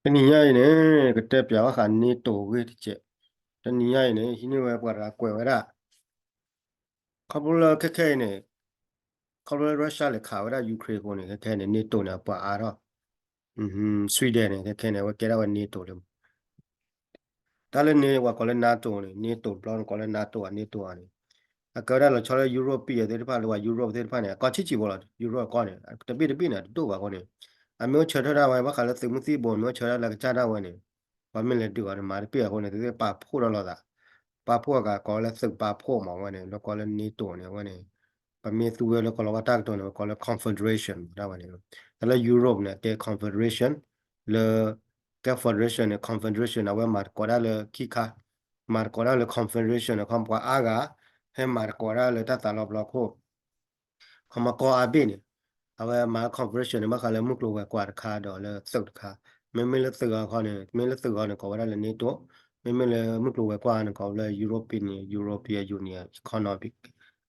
တနံၤညါအံၤန့ၣ် ကတဲပၠးဘၣ်ဃး NATO ဂ့ၢ်တစဲး, တနံၤညါအံၤန့ၣ် ဟံးန့ၢ်ဝဲပှၤတဂၤကွဲးဝဲဒၣ် ခီဖျိလၢခဲခဲအံၤန့ၣ် ခီဖျိလၢ Russia လဲၤခးဝဲဒၣ် Ukraine အဃိန့ၣ် ခဲခဲန့ၣ် NATO န့ၣ် အပှၤအါထီၣ်, Sweden န့ၣ် ခဲခဲန့ၣ် အဝဲကဲဒၣ်ဝဲ NATO လံ တၢ်လၢန့ၣ် ပှၤကိးလၢ NATO န့ၣ် NATO တဘျီန့ၣ် ကိးလၢ NATO အ NATO အန့ၣ် အကဲဝဲဒၣ်လီၤဆီလၢ European သ့ၣ်တဖၣ်လၢပှၤ Europe သ့ၣ်တဖၣ်န့ၣ် အကီၢ်ဆံးဆံးဖိလီၤ Europe အကီၢ်န့ၣ် တဘ့ၣ်တဘ့ၣ်န့ၣ် တဒိၣ်ဘၣ်အဃိန့ၣ် အမ့ၢ်အိၣ်ဆၢထၢၣ်ဒၣ်ဝဲ ဘၣ်ဃးလၢသုးမုၢ်သံၣ်ဘိ မ့ၢ်အိၣ်ဆၢထၢၣ်လၢကစၢ်ဒၣ်ဝဲန့ၣ် ပှၤမ့ၢ်လဲၤဒုးအီၤန့ၣ် မၤတပ့ၢ်အဃိန့ၣ် သုသ့ၣ်ပာ်ဖှိၣ်ထီၣ်လိာ်သး ပာ်ဖှိၣ်အဂၤကိးလၢသုးပာ်ဖှိၣ်မးဝဲန့ၣ် လၢကိးလၢ NATO န့ၣ် အဝဲန့ၣ် ပမ့ၢ်သူဝဲလၢကိးလီၤဝဲတၢ်ကတိၤန့ၣ် ကိးလၢ confederation ဒၣ်ဝဲန့ၣ် တၢ်လၢ Europe န့ၣ် ကဲ confederation လၢ ကဲ federation န့ၣ် confederation အဝဲမၤသကိးတၢ်လၢခံခါ မၤသကိးတၢ်လၢ confederation န့ၣ် ခီပှၤအါဂၤ ဟဲမၤသကိးတၢ်လၢတၢ်သးလီၤပျီခိၣ် ခီမကီၢ်အါဘ့ၣ်န့ၣ် အဝဲမၤ confederation န့ၣ် ဘၣ်ဃးလၢမုၢ်ကျိၤဝဲၤကွာ်တခါဒီးလၢသုးတခါ မ့မ့ၢ်လၢသုးဂီၤခီန့ၣ် မ့ၢ်လၢသုးဂီၤန့ၣ် ကိးဝဲဒၣ်လၢ NATO မ့မ့ၢ်လၢမုၢ်ကျိၤဝဲၤကွာ်န့ၣ် ကိးလၢ European Union European Union economic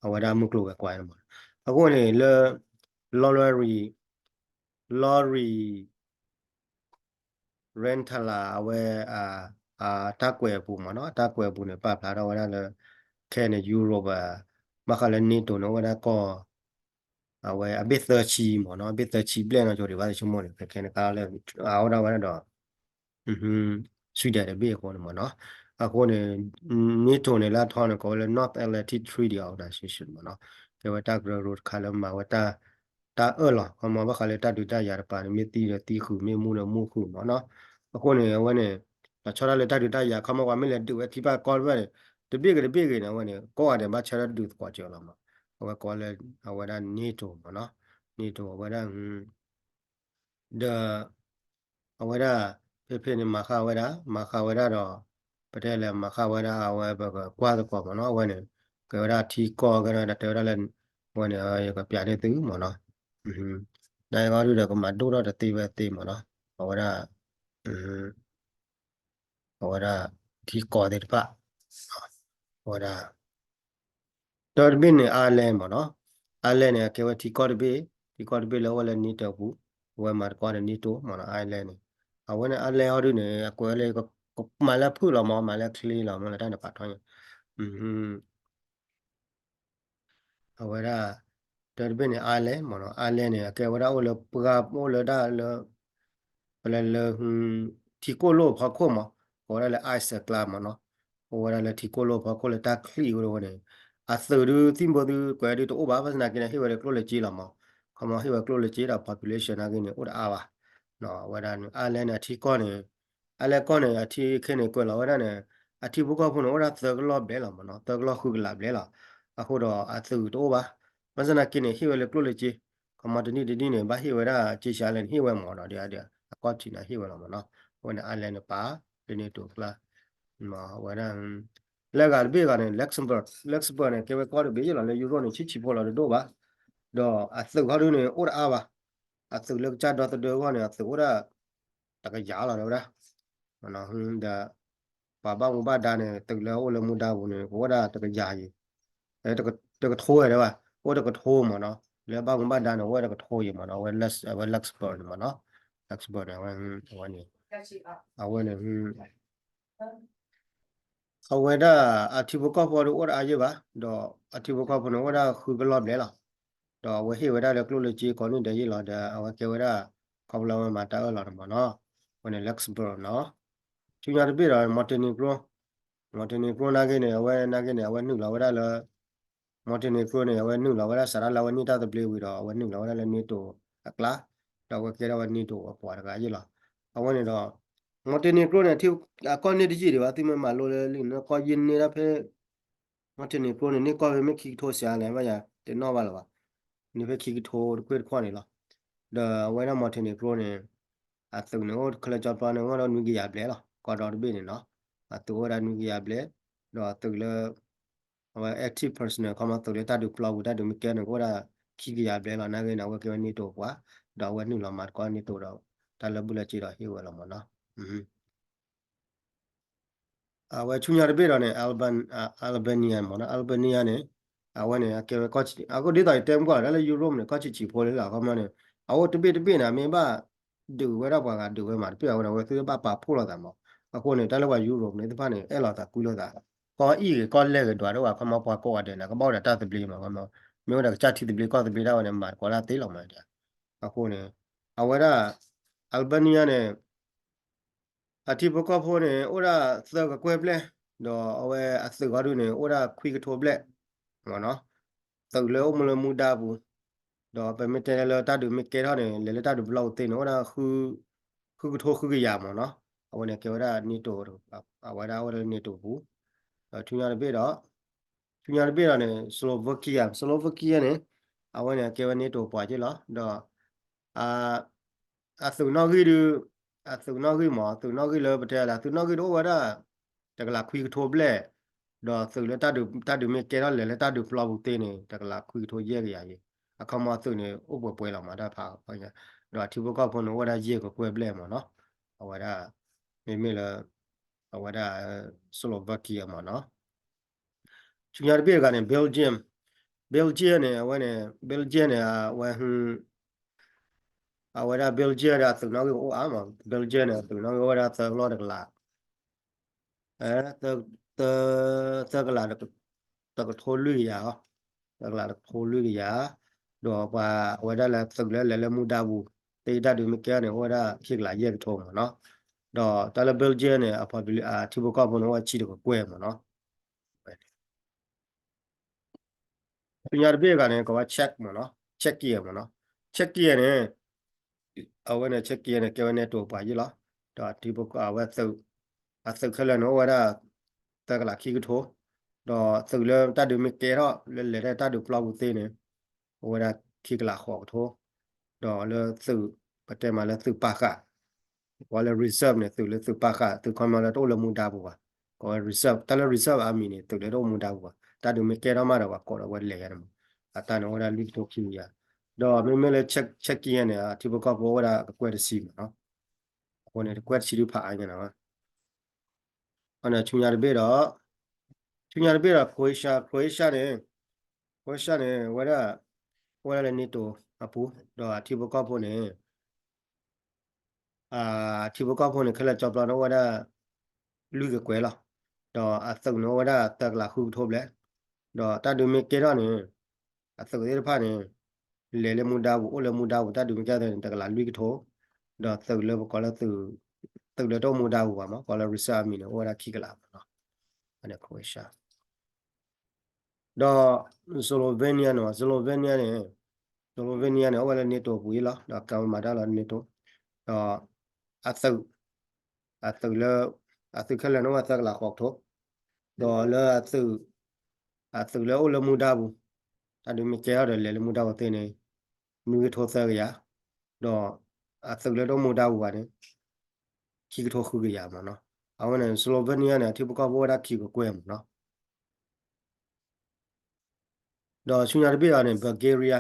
အဝဲဒၣ်မုၢ်ကျိၤဝဲၤကွာ်န့ၣ်မး အဃိန့ၣ်လၢ lorry lorry Rentala အဝဲ အတၢ်ကွဲးအပူၤမးနီၤ အတၢ်ကွဲးအပူၤန့ၣ် ပာ်ဖျါထီၣ်ဝဲဒၣ်လၢ ခဲန့ၣ် Europe ဘၣ်ဃးလၢ NATO န့ၣ် အိၣ်ဝဲဒၣ်ကီၢ် အဝဲအဘ့ၣ်သၢဆံမးနီၤ အဘ့ၣ်သၢဆံဘျဲၣ်နီၤ ကၠိဒံးဘၣ်တဆိကမိၣ်န့ၣ် ခဲခဲန့ၣ် ကါလၢအအိၣ်ဒၣ်ဝဲဒၣ်ဒီး Sweden တဘ့ၣ်အဃိန့ၣ်မးနီၤ အဃိန့ၣ် NATO န့ၣ် လၢအထီန့ၣ် ကိးဝဲလၢ North Atlantic Treaty Organization မးနီၤ ကဲဝဲတၢ်ကရၢကရိတခါလၢမၤဝဲ တၢ်အၢၣ်လီၤ ခီမီဘၣ်ဃးလၢတၢ်ဒုးတၢ်ယၤတပၤန့ၣ် မ့ၢ်သံဒီးသံဃုာ် မ့ၢ်မူဒီးမူဃုာ်မးနီၤ အဃိန့ၣ် အဝဲန့ၣ် လီၤဆီဒၣ်လၢတၢ်ဒုးတၢ်ယၤ ခီမီပှၤမ့ၢ်လဲၤဒုးဝဲထံပၢၢ်ကီၢ်တဖၣ်န့ၣ် တဘ့ၣ်ဂ့ၤတဘ့ၣ်ဂ့ၤန့ၣ် အဝဲန့ၣ် ကိးဂၤဒဲးဘၣ်ဆၢထၢၣ်ဒုးသကိးစၢၤလီၤမး အဝဲကိးလၢ အဝဲဒၣ် NATO မးနီၤ NATO အဝဲဒၣ် ဒီး အဝဲဒၣ် ဖဲဖဲန့ၣ် မၤဃၣ်ဝဲဒၣ် မၤဃၣ်ဝဲဒၣ်ဒီး ပတဲလဲၤမၤဃၣ်ဝဲဒၣ် အဝဲပကကွၢ်သကိးမးနီၤ အဝဲန့ၣ် ကဲဝဲဒၣ်ထံကီၢ်ကဲဒီးတဲဝဲဒၣ်လၢ အဝဲန့ၣ် ယကပျးန့ၢ်သုမးနီၤ နာ်က့အီၤဒုဒီးကမၤဒိၣ်ထီၣ်တသ့ဝဲသ့မးနီၤ အဝဲဒၣ် အဝဲဒၣ် ထံကီၢ်သ့ၣ်တဖၣ် အဝဲဒၣ် တၢ်တဘ့ၣ်န့ၣ် Ireland မးနီၤ Ireland န့ၣ် အကဲဝဲထံကီၢ်တဘ့ၣ် ထံကီၢ်တဘ့ၣ်လၢအအိၣ်လၢ NATO ပူၤ အဝဲမၤသကိးဒီး NATO မးနီၤ Ireland န့ၣ် အဝဲန့ၣ် Ireland အီၤဒုန့ၣ် အကွဲးလၢ မၤလၢဖုၣ်လီၤမး မၤလၢချ့လီၤမး လၢတၢ်န့ၣ်ပာ်ထီၣ်ညါ အဝဲဒၣ် တၢ်တဘ့ၣ်န့ၣ် Ireland မးနီၤ Ireland န့ၣ် အကဲဝဲဒၣ်အိၣ်လၢပှၢ်အိၣ်လၢဒၣ်လၢ ပလဲၤလၢ ထံကိၣ်လိၣ်ဖီခိၣ်မး ကိးဝဲဒၣ်လၢ ice အကျါမးနီၤ အိၣ်ဝဲဒၣ်လၢထံကိၣ်လိၣ်ဖီခိၣ်လၢတၢ်ချံၣ်ဝဲဒၣ်ဝဲန့ၣ် အသုးဒုသံၣ်ဘိသုကွဲးဒုတအိၣ်ဘၣ် ဘၣ်ဆၣ်သနာ်က့န့ၣ် ဟ့ၣ်ဝဲဒၣ်ကျိၣ်လၢက့လီၤမး ခီမီဟ့ၣ်ဝဲကျိၣ်လၢက့ဒီး population နာ်က့န့ၣ် အိၣ်တအါဘၣ် အဝဲဒၣ် Ireland န့ၣ် အထံကီၢ်န့ၣ် Ireland ကီၢ်န့ၣ် အထံခဲန့ၣ် ကွဲးလီၤဝဲဒၣ်န့ၣ် အထံဖိကီၢ်ဖိန့ၣ် အိၣ်ဒၣ်သၢကလီၢ်ဘျဲၣ်လီၤမးနီၤ သၢကလီၢ်ဃုကလးဘျဲၣ်လီၤ အဃိဒီးအသုးတအိၣ်ဘၣ် ဘၣ်ဆၣ်သနာ်က့န့ၣ် ဟ့ၣ်ဝဲလၢကျိၣ်လၢက့ ခီမီတနံၣ်တနံၣ်န့ၣ် ဘၣ်ဟ့ၣ်ဝဲဒၣ် က့ဆှါလဲၣ်န့ၣ် ဟ့ၣ်ဝဲမးနီၤ ဒီး အကီၢ်ထံးန့ၣ် ဟ့ၣ်ဝဲလီၤမးနီၤ အဝဲန့ၣ် Ireland န့ၣ် ပာ်လၢ NATO အကျါ အဝဲဒၣ် လၢအဂၤတဘ့ၣ်အဂၤန့ၣ် Luxembourg Luxembourg န့ၣ် ကဲဝဲကီၢ်တဘ့ၣ်ယ့ၢ်လီၤ လၢ Europe န့ၣ် ဆံးဆံးဖိလီၤတဒိၣ်ဘၣ် ဒီးအသုးခီဒုန့ၣ် အိၣ်တအါဘၣ် အသုးလၢကစၢ်ဒီသဒၢအဂီၢ်န့ၣ် အသုးအိၣ်ဒၣ် တကယၤလီၤ တဲဝဲဒၣ် ဒီး ပှၤဘၣ်မူဘၣ်ဒါန့ၣ် သုးလၢအိၣ်လၢမူဒါပူၤန့ၣ် ကအိၣ်ဒၣ်တကယၤယံၤ တကထိတဲဘၣ် အိၣ်တကထိမးနီၤ လၢဘၣ်မူဘၣ်ဒါန့ၣ် အိၣ်ဝဲတကထိယံၤမးနီၤ အဝဲ Luxembourg န့ၣ်မးနီၤ Luxembourg န့ၣ် အဝဲ အဝဲန့ၣ် အဝဲဒၣ် အထံဖိကီၢ်ဖိဒုအိၣ်တအါယံၤဘၣ် ဒီးအထံဖိကီၢ်ဖိန့ၣ် အိၣ်ဝဲဒၣ်ဃုကလီၢ်ဘျဲၣ်လီၤ ဒီးအဝဲဟ့ၣ်ဝဲဒၣ်လၢကျိၣ်လၢက့ကိးနံၣ်ဒဲးယ့ၢ်လီၤ ဒီးအဝဲကဲဝဲဒၣ် ခီဖျိလၢအဝဲမၤတၢ်အၢၣ်လီၤန့ၣ်မးနီၤ အဝဲန့ၣ် Luxembourg နီၤ ဆူညါတဘ့ၣ်ဒီး Montenegro Montenegro နာ်က့န့ၣ် အဝဲနာ်က့န့ၣ် အဝဲနုာ်လီၤဝဲဒၣ်လၢ Montenegro န့ၣ် အဝဲနုာ်လီၤဝဲဒၣ် စးထီၣ်လၢအဝဲန့ၢ်တၢ်သဘျ့ဝံၤဒီး အဝဲနုာ်လီၤဝဲဒၣ်လၢ NATO အကျါ ဒီးအဝဲကဲထီၣ်ဝဲ NATO အပှၤတဂၤယ့ၢ်လီၤ အဝဲန့ၣ်ဒီး Montenegro န့ၣ် အကီၢ်န့ၢ်တယံာ်ဒံးဘၣ် သုမ့ၢ်မၤလိလၢလံာ်န့ၣ် ကီၢ်ယံာ်န့ၢ်ဒၣ်ဖဲ Montenegro န့ၣ် န့ၢ်ကီၢ်ဖဲမ့ၢ်ခံကထိစှၤလဲၣ် ဘၣ်ယၤတနီၣ်ဘၣ်လၢၤဘၣ် န့ၢ်ဖဲခံကထိတခွ့ၣ်တခီၣ်န့ၣ်လီၤ ဒီးအဝဲဒၣ် Montenegro န့ၣ် အသုးန့ၣ် အိၣ်ခဲလၢာ်ကၠီပျီန့ၣ် အိၣ်ဒီးနွံကယၤဘျဲၣ်လီၤ ကီၢ်ဒီတဘ့ၣ်န့ၣ်နီၤ အသုးအိၣ်ဝဲဒၣ်နွံကယၤဘျဲၣ် ဒီးအသုးလၢ အဝဲ active personnel ခီမီသုးလၢတၢ်ဒုးပျီပူၤ တၢ်ဒုးမ့ၢ်ကဲန့ၣ် ကအိၣ်ဒၣ်ခံကယၤဘျဲၣ်လီၤ နာ်က့န့ၣ် အဝဲကဲဝဲ NATO ပှၤ ဒီးအဝဲနုာ်လီၤမၤသကိး NATO ဒီး တၢ်လၢဘူၣ်လၢစ့ဒီးဟ့ၣ်ဝဲလီၤမးနီၤ အဝဲဆူညါတဘ့ၣ်ဒီးန့ၣ် Alban- Albania မးနီၤ Albania န့ၣ် အဝဲန့ၣ် အကဲဝဲ အဃိဒ်သိးယတဲမုၢ်ကီၢ်လီၤ တၢ်လၢ Europe န့ၣ် ကီၢ်ဆံးဆံးဖိလၢလီၤ ခီမီန့ၣ် အအိၣ်တဘ့ၣ်တဘ့ၣ်န့ၣ် မ့ၢ်ဘၣ် ဒုးဝဲဒၣ်ပှၤဂၤဒုးဝဲမး တပ့ၢ်အဝဲန့ၣ် အဝဲသ့ၣ်ဘၣ်ပာ်ဖှိၣ်လိာ်သးမး. အဃိန့ၣ် တၢ်လၢပှၤယူရိးန့ၣ်သ့ၣ်တဖၣ်န့ၣ် အဲၣ်လိာ်သးကွံလိာ်သး ကီၢ်အံၣ်ဂ့ၤကီၢ်လဲၢ်ဂ့ၤဒွးဒိၣ်ဘၣ် ခီမီပှၤကိးဂၤဒဲးန့ၣ် ကဘၣ်အိၣ်ဒီးတၢ်သဘျ့မး မ့ၢ်ဝဲဒၣ်ကစၢ်ထံသဘျ့ကီၢ်သဘျ့ဒၣ်ဝဲန့ၣ် မၤသကိးတၢ်သ့လီၤမး. အဃိန့ၣ် အဝဲဒၣ် Albania န့ၣ် အထံဖိကီၢ်ဖိန့ၣ် အိၣ်ဒၣ်သၢကကွဲၢ်ဘျဲၣ် ဒီးအဝဲအသုးဂီၢ်ဒုန့ၣ် အိၣ်ဒၣ်ခွံကထိဘျဲၣ် မ့ၢ်နီၤ. သုးလၢအိၣ်မူလၢမူဒါပူၤ ဒီးပမ့ၢ်တဲလၢတၢ်ဒုးမ့ၢ်ကဲထီၣ်န့ၣ် လဲၤလၢတၢ်ဒုးပျီပူၤသ့န့ၣ် အိၣ်ဒၣ် ဃုကထိဃုကယၤမ့ၢ်နီၤ. အဝဲန့ၣ်ကဲဝဲဒၣ် NATO အဝဲဒၣ်အိၣ်ဝဲဒၣ်လၢ NATO ပူၤ ဒီးဆူညါတဘ့ၣ်ဒီး ဆူညါတဘ့ၣ်ဒီးန့ၣ် Slovakia Slovakia န့ၣ် အဝဲန့ၣ်ကဲဝဲ NATO ပှၤက့လီၤ. ဒီး အသုးနီၣ်ဂံၢ်ဒု အသုးနီၣ်ဂံၢ်မး သုးနီၣ်ဂံၢ်လၢပတဲဒၣ် သုးနီၣ်ဂံၢ်ဒုအိၣ်ဝဲဒၣ် တကလးခွံကထိဘျဲၣ်, ဒီးသုးလၢတၢ်ဒုးမ့ၢ်ကဲထီၣ်လဲၤလၢတၢ်ဒုးပျီပူၤသ့န့ၣ် တကလးခွံကထိယဲၢ်ကယၤအံၤ, အခီမီသုးန့ၣ် အိၣ်ပှဲၤပှဲၤလီၤမး တၢ်ဖးအံၤ, ဒီးအထံဖိကီၢ်ဖိန့ၣ် အိၣ်ဝဲဒၣ်ယဲၢ်ကကွဲၢ်ဘျဲၣ်မးနီၤ, အဝဲဒၣ် မ့မ့ၢ်လၢ အဝဲဒၣ် Slovakia မးနီၤ. ဆူညါတဘ့ၣ်တဂၤန့ၣ် Belgium, Belgium န့ၣ် အဝဲန့ၣ် Belgium န့ၣ် အဝဲ အဝဲဒၣ် Belgium ဒီးအသုးနီၣ်ဂံၢ်အိၣ်အါမး, Belgium န့ၣ် အသုးနီၣ်ဂံၢ်အိၣ်ဝဲဒၣ်သၢကလီၢ်တကလး, သၢကလး တကထိလွံၢ်ကယၤ, သၢကလးတကထိလွံၢ်ကယၤ, ဒီးပှၤအဝဲဒၣ်လၢသုးလၢလဲၤလၢမူဒါပူၤ သ့တၢ်ဒုးမ့ၢ်ကဲန့ၣ် အိၣ်ဝဲဒၣ်ခံကလးယဲၢ်ကထိမးနီၤ, ဒီးတၢ်လၢ Belgium န့ၣ် အ population အထံဖိကီၢ်ဖိန့ၣ် အိၣ်ဝဲဆံတကကွဲၢ်မးနီၤ. ဆူညါတဘ့ၣ်တဂၤန့ၣ် ကိးဝဲ Czech မးနီၤ, Czechia မးနီၤ, Czechia န့ၣ် အဝဲန့ၣ် Czechia န့ၣ် ကဲဝဲ NATO ပှၤယ့ၢ်လီၤ, ဒီးအထံဖိကီၢ်ဖိအဝဲသုး, အသုးခဲလၢာ်န့ၣ် အိၣ်ဝဲဒၣ် သၢကလးခံကထိ, ဒီးသုးလၢတၢ်ဒုးမ့ၢ်ကဲထီၣ်လၢလဲၤတၢ်ဒုးပျီပူၤသ့န့ၣ် အိၣ်ဝဲဒၣ်ခံကလးဃိးကထိ, ဒီးလၢသုး, ပတဲမးလၢသုးပာ်ဃာ် ကိးလၢ reserve န့ၣ် သုးလၢသုးပာ်ဃာ် သုးခီမီလၢတအိၣ်လၢမူဒါပူၤဘၣ်, ကိးဝဲ reserve, တၢ်လၢ reserve army န့ၣ် သုးလၢတအိၣ်မူဒါပူၤဘၣ်, တၢ်ဒုးမ့ၢ်ကဲထီၣ်မးဒီးပှၤကိးဒီးဝဲလဲၤယါန့ၣ်မး, အတၢ်န့ၣ်အိၣ်ဝဲဒၣ်လွံၢ်ကထိခံကယၤ, ဒီးမ့မ့ၢ်လၢ Czechia န့ၣ် အထံဖိကီၢ်ဖိအိၣ်ဝဲဒၣ်ကကွဲၢ်တဆံမးနီၤ, အဃိန့ၣ် တကွဲၢ်တဆံဒုဖးအါညါနီၤ, အဃိန့ၣ် ဆူညါတဘ့ၣ်ဒီး, ဆူညါတဘ့ၣ်ဒီး Croatia, Croatia န့ၣ်, Croatia န့ၣ် ဝဲဒၣ်, အိၣ်ဝဲဒၣ်လၢ NATO အပူၤ, ဒီးအထံဖိကီၢ်ဖိန့ၣ် အထံဖိကီၢ်ဖိန့ၣ် ခဲလၢာ်ကၠီပျီန့ၣ် အိၣ်ဝဲဒၣ် လွံၢ်ကကွဲၢ်လီၤ, ဒီးအသုးန့ၣ် အိၣ်ဝဲဒၣ်သၢကလးဃုကထိဘျဲၣ်, ဒီးတၢ်ဒုးမ့ၢ်ကဲထီၣ်န့ၣ်, အသုးသ့ၣ်တဖၣ်န့ၣ် လဲၤလၢမူဒါပူၤ အိၣ်လၢမူဒါပူၤ တၢ်ဒုးမ့ၢ်ကဲထီၣ်န့ၣ် တကလးလွံၢ်ကထိ, ဒီးသုးလၢပကိးလၢသုး, သုးလၢတအိၣ်မူဒါပူၤဘၣ်မး ကိးလၢ reserve army န့ၣ် အိၣ်ဝဲဒၣ်ခံကလးမးနီၤ, အန့ၣ် Croatia ဒီး Slovenia န့ၣ်, Slovenia န့ၣ်, Slovenia န့ၣ် အိၣ်ဝဲလၢ NATO ပူၤအံၤလီၤ, ဒီးကမၤတၢ်လၢ NATO, ဒီးအသုး, အသုးလၢ, အသုးခဲလၢာ်န့ၣ် အိၣ်ဝဲသၢကလးဃိးကထိ, ဒီးလၢအသုး, အသုးလၢအိၣ်လၢမူဒါပူၤ, တၢ်ဒုးမ့ၢ်ကဲထီၣ်ဒီးလဲၤလၢမူဒါပူၤသ့န့ၣ်, နွံကထိသၢကယၤ, ဒီးအသုးလၢတအိၣ်မူဒါပူၤဘၣ်န့ၣ် ခံကထိဃုကယၤမးနီၤ, အဝဲန့ၣ် Slovenia န့ၣ် အထံဖိကီၢ်ဖိအိၣ်ဝဲဒၣ်ခံကကွဲၢ်မးနီၤ. ဒီးဆူညါတဘ့ၣ်အီၤန့ၣ် Bulgaria,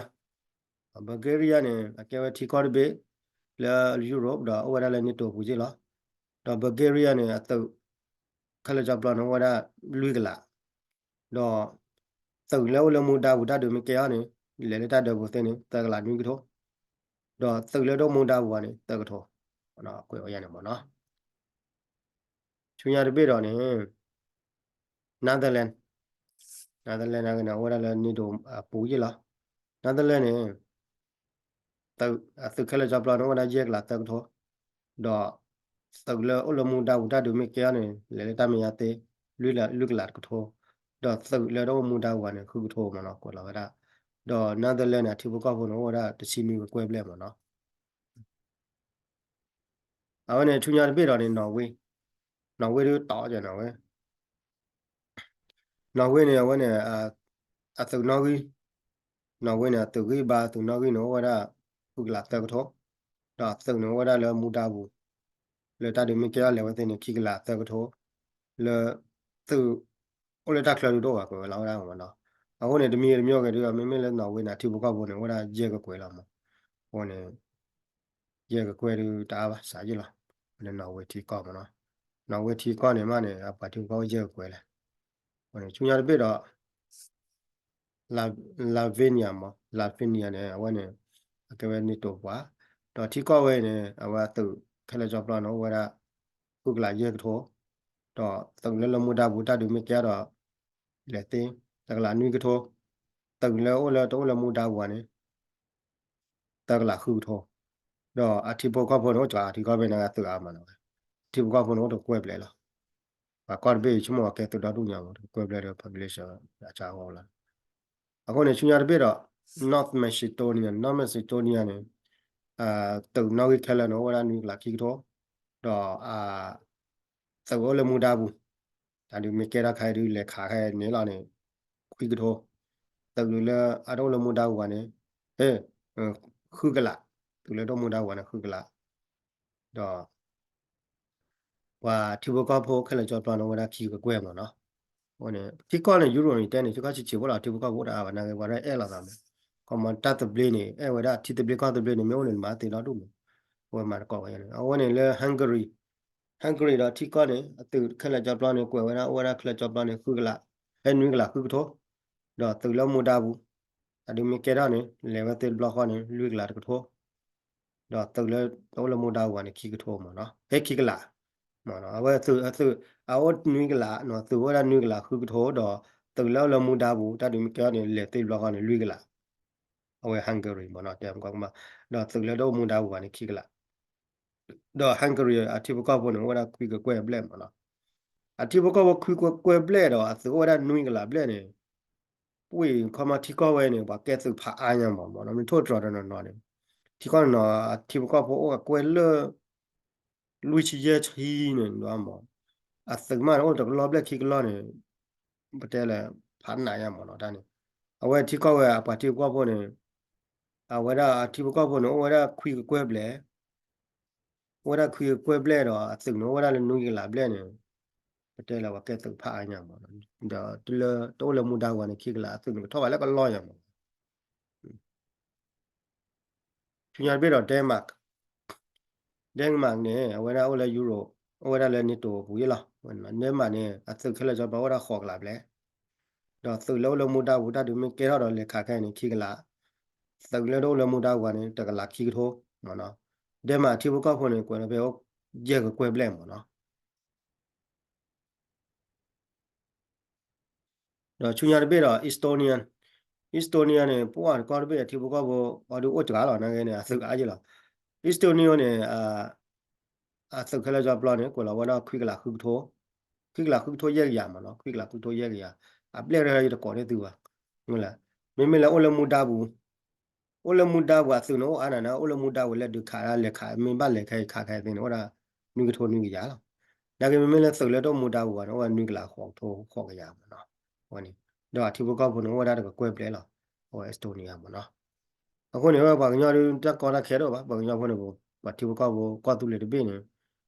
Bulgaria န့ၣ် အကဲဝဲထံကီၢ်တဘ့ၣ် လၢ Europe ဒီးအိၣ်ဝဲဒၣ်လၢ NATO ပူၤက့လီၤ, ဒီး Bulgaria န့ၣ် အသုး, ခဲလၢာ်ကၠီပျီန့ၣ် အိၣ်ဝဲဒၣ်လွံၢ်ကလး, ဒီး, သုးလၢအိၣ်လၢမူဒါပူၤတၢ်ဒုးမ့ၢ်ကဲအီၤန့ၣ်, လဲၤလၢတၢ်ဒုးပူၤသ့န့ၣ် သၢကလးနွံကထိ, ဒီးသုးလၢတအိၣ်မူဒါပူၤဘၣ်န့ၣ် သၢကထိ, ကွဲးဝဲယါန့ၣ်မးနီၤ. ဆူညါတဘ့ၣ်ဒီးန့ၣ် Netherlands, Netherlands န့ၣ် အိၣ်ဝဲဒၣ်လၢ NATO အပူၤယ့ၢ်လီၤ, Netherlands န့ၣ် သုး, အသုးခဲလၢာ်ကၠီပျီန့ၣ် အိၣ်ဝဲဒၣ်ယဲၢ်ကလးသၢကထိ, ဒီး, သုးလၢအိၣ်လၢမူဒါပူၤတၢ်ဒုးမ့ၢ်ကဲအီၤန့ၣ် လဲၤလၢတၢ်မဲာ်ညါသ့, လွံၢ်ကလးတကထိ, ဒီးသုးလၢတအိၣ်မူဒါပူၤဘၣ်န့ၣ် ဃုကထိမးနီၤ ကွဲးလီၤဝဲဒၣ်, ဒီး Netherlands န့ၣ် အထံဖိကီၢ်ဖိန့ၣ် အိၣ်ဝဲဒၣ်တဆံနွံကကွဲၢ်ဘျဲၣ်မးနီၤ. အဝဲန့ၣ် ဆူညါတဘ့ၣ်ဒီးန့ၣ် Norway, Norway ဒုးတီကဲ Norway, Norway န့ၣ် အဝဲန့ၣ်, အသုးနီၣ်ဂံၢ်, Norway န့ၣ် အသုးဂံၢ်ဘါအသုးနီၣ်ဂံၢ်န့ၣ် အိၣ်ဝဲဒၣ်, ဃုကလးသၢကထိ, ဒီးအသုးန့ၣ် အိၣ်ဝဲဒၣ်လၢမူဒါပူၤ, လၢတၢ်ဒုးမ့ၢ်ကဲထီၣ်လဲၤဝဲသ့န့ၣ် ခံကလးသၢကထိ, လၢ, သုး, အိၣ်လၢတၢ်ချၢဒုးတအိၣ်ဘၣ် ကွဲးဝဲလီၤဝဲဒၣ်မးနီၤ, အဃိန့ၣ် တမံၤတမံၤဂ့ၤဒုး မ့မ့ၢ်လၢ Norway န့ၣ် အထံဖိကီၢ်ဖိန့ၣ် အိၣ်ဝဲဒၣ်ယဲၢ်ကကွဲၢ်လီၤမး, အဃိန့ၣ် ယဲၢ်ကကွဲၢ်ဒုးတအါဘၣ် စးယ့ၢ်လီၤ, လၢ Norway ထံကီၢ်မးနီၤ, Norway ထံကီၢ်န့ၣ်မးန့ၣ် အပှၤထံဖိကီၢ်ဖိယဲၢ်ကကွဲၢ်လဲၣ်, အဃိန့ၣ် ဆူညါတဘ့ၣ်ဒီး Latvia မး Latvia န့ၣ် အဝဲန့ၣ်, အကဲဝဲ NATO ပှၤ, ဒီးထံကီၢ်ဝဲအံၤန့ၣ် အဝဲအသုးခဲလၢာ်ကၠီပျီန့ၣ် အိၣ်ဝဲဒၣ် ဃုကလးယဲၢ်ကထိ, ဒီးသုးလၢလၢမူဒါပူၤ တၢ်ဒုးမ့ၢ်ကဲထီၣ်ဒီး လဲၤသ့ တကလးနွံကထိ, သုးလၢအိၣ်လၢတအိၣ်လၢမူဒါပူၤန့ၣ် သၢကလးဃုကထိ, ဒီးအထံဖိကီၢ်ဖိန့ၣ် အိၣ်စှၤထံကီၢ်ဖဲန့ၣ် အသုးအါမးနီၤ, ထံဖိကီၢ်ဖိန့ၣ်အိၣ်တကွဲၢ်ဘျဲၣ်လီၤ. ပှၤကီၢ်တဘ့ၣ်ဆိကမိၣ်အကဲသုးဒီဒူၣ်ညါမး တကွဲၢ်ဘျဲၣ်ဒီး population အစှၤအဂီၢ်လီၤ. အဃိန့ၣ် ဆူညါတဘ့ၣ်ဒီး North Macedonia, North Macedonia န့ၣ် သုးနီၣ်ဂံၢ်ခဲလၢာ်န့ၣ် အိၣ်ဝဲဒၣ်နွံကလးခံကထိ, ဒီး သုးအိၣ်လၢမူဒါပူၤ တၢ်ဒုးမ့ၢ်ကဲထီၣ်ခဲအံၤဒုး လဲၤခးခဲအံၤန့ၣ်လီၤန့ၣ် ခွံကထိ, သုးလၢအတအိၣ်လၢမူဒါပူၤဘၣ်န့ၣ် ဃုကလး, သုးလၢတအိၣ်မူဒါပူၤဘၣ်န့ၣ် ဃုကလး, ဒီး ပှၤထံဖိကီၢ်ဖိခဲလၢာ်ကၠီပျီန့ၣ် အိၣ်ဝဲဒၣ်ခံကကွဲၢ်မးနီၤ. အဃိန့ၣ် ထံကီၢ်န့ၣ် ယူရိၣ်န့ၣ် တဲန့ၣ် ထံကီၢ်ဆံးဆံးဖိလီၤ, ထံဖိကီၢ်ဖိအိၣ်တအါဘၣ် နာ်က့ ပှၤဒၣ်အဲၣ်လိာ်သးမး, ခီမီတၢ်သဘျ့န့ၣ် အဲၣ်ဝဲဒၣ်ထံသဘျ့ကီၢ်သဘျ့န့ၣ် မ့ၢ်အိၣ်န့ၣ်မၤသ့ဒီဒူၣ်မး, အဝဲမၤတကိးဝဲန့ၣ် အဝဲန့ၣ်လၢ Hungary, Hungary ဒီးထံကီၢ်န့ၣ် အသုးခဲလၢာ်ကၠီပျီန့ၣ် ကွဲးဝဲဒၣ် အိၣ်ဝဲဒၣ်ခဲလၢာ်ကၠီပျီန့ၣ် ဃုကလး, ဟဲနွံကလးဃုကထိ, ဒီးသုးလၢမူဒါပူၤ တၢ်ဒုးမ့ၢ်ကဲထီၣ်န့ၣ် လဲၤဝဲသ့တဘျီဃီန့ၣ် လွံၢ်ကလးတကထိ ဒီးသုးလၢတအိၣ်လၢမူဒါပူၤန့ၣ် ခံကထိမးနီၤ, ဟဲခံကလးမးနီၤ, အဝဲသုး အသုး အအိၣ်နွံကလးနီၤ, သုးအိၣ်ဝဲဒၣ်နွံကလးဃုကထိ ဒီးသုးလၢအိၣ်လၢမူဒါပူၤ တၢ်ဒုးမ့ၢ်ကဲထီၣ်န့ၣ် လဲၤသ့တဘျီဃီန့ၣ် လွံၢ်ကလး, အဝဲ Hungary မးနီၤ, တဲမကီကမး, ဒီးသုးလၢတအိၣ်မူဒါပူၤဘၣ်န့ၣ် ခံကလး ဒီး Hungary အထံဖိကီၢ်ဖိန့ၣ် အိၣ်ဝဲဒၣ်ခွံကကွဲၢ်ဘျဲၣ်မးနီၤ, အထံဖိကီၢ်ဖိခွံကကွဲၢ်ဘျဲၣ်ဒီး အသုးအိၣ်ဝဲဒၣ်နွံကလးဘျဲၣ်န့ၣ်, ပှၤခီမီထံကီၢ်ဝဲန့ၣ် ပှၤကဲသုးဖးအါညါမးမးနီၤ, မ့ၢ်ထိၣ်တြီၤတနီၤနီၤန့ၣ်, ထံကီၢ်နီၤ အထံဖိကီၢ်ဖိအိၣ်အကွဲၢ်လၢ လွံၢ်ဆံယဲၢ်ဆံန့ၣ် ဒ်မး, အသုးမးန့ၣ် အိၣ်တကလီၢ်ဘျဲၣ်ခံကလီၢ်န့ၣ်, ပတဲလၢ ဖးနးညါမးနီၤ တၢ်န့ၣ်, အဝဲထံကီၢ်ဝဲအပှၤထံဖိကီၢ်ဖိန့ၣ်, အဝဲဒၣ်အထံဖိကီၢ်ဖိန့ၣ် အိၣ်ဝဲဒၣ်ခွံကကွဲၢ်ဘျဲၣ် အိၣ်ဝဲဒၣ်ခွံကကွဲၢ်ဘျဲၣ်ဒီး အသုးန့ၣ် အိၣ်ဝဲဒၣ်လၢနွံကလးဘျဲၣ်န့ၣ်, ပတဲလၢပှၤကဲသုးဖးအါညါမး, ဒီးတလၢတအိၣ်လၢမူဒါပူၤန့ၣ် ခံကလး အသုးန့ၣ် ကထီၣ်ဘၣ်လၢကလီၢ်ညါမး. ဆူညါတဘ့ၣ်ဒီး Denmark, Denmark န့ၣ် အဝဲဒၣ်အိၣ်လၢ Europe, အိၣ်ဝဲဒၣ်လၢ NATO ပူၤယ့ၣ်လီၤ. Denmark န့ၣ် အသုးခဲလၢာ်ကၠီပျီအိၣ်ဝဲဒၣ်ဃိးကလးဘျဲၣ်, ဒီးသုးလၢအိၣ်လၢမူဒါပူၤ တၢ်ဒုးမ့ၢ်ကဲထီၣ်ဒီးလဲၤခးခဲအံၤန့ၣ် ခံကလး, သုးလၢတအိၣ်လၢမူဒါပူၤန့ၣ် တကလးခံကထိမးနီၤ. Denmark အထံဖိကီၢ်ဖိန့ၣ် ကွဲးလီၤဖဲအိၣ်ယဲၢ်ကကွဲၢ်ဘျဲၣ်မးနီၤ. ဒီးဆူညါတဘ့ၣ်ဒီး Estonia, Estonia န့ၣ် ပှၤကီၢ်တဘ့ၣ်အထံဖိကီၢ်ဖိ အီၤဒုးအိၣ်စှၤလီၤ နာ်က့န့ၣ် အသုးအါယ့ၣ်လီၤ. Estonia န့ၣ် အသုးခဲလၢာ်ကၠီပျီန့ၣ် ကွဲးလီၤဝဲဒၣ်ခွံကလးဃုကထိ, ခွံကလးဃုကထိယဲၢ်ကယၤမးနီၤ, ခွံကလးဃုကထိယဲၢ်ကယၤ, အဘျဲၣ်ရၢယတကိးန့ၢ်သုဘၣ်, မ့ၢ်လၢ မ့မ့ၢ်လၢအိၣ်လၢမူဒါပူၤ အိၣ်လၢမူဒါပူၤအသုးန့ၣ်အိၣ်အါနၤန့ၣ် အိၣ်လၢမူဒါပူၤလၢဒုးခးဒၣ်လဲၤခး မ့ၢ်ဘၣ်လဲၤခဲအံၤခးခဲအံၤသ့ၣ်န့ၣ် အိၣ်ဒၣ်နွံကထိနွံကယၤလီၤ. နာ်က့မ့မ့ၢ်လၢသုးလၢတအိၣ်မူဒါပူၤဘၣ်န့ၣ် အိၣ်ဝဲနွံကလးဃိးကထိဃိးကယၤမးနီၤ. အဝဲန့ၣ် ဒီးအထံဖိကီၢ်ဖိန့ၣ် အိၣ်ဝဲဒၣ်တကကွဲၢ်ဘျဲၣ်လီၤ. အဝဲ Estonia မးနီၤ. အဃိန့ၣ် ဝဲပှၤကညီဒုးတၢ်ကီတၢ်ခဲတအိၣ်ဘၣ်, ပှၤကညီဖိန့ၣ် ပှၤထံဖိကီၢ်ဖိကီၢ်သူလ့ၤတဘ့ၣ်န့ၣ်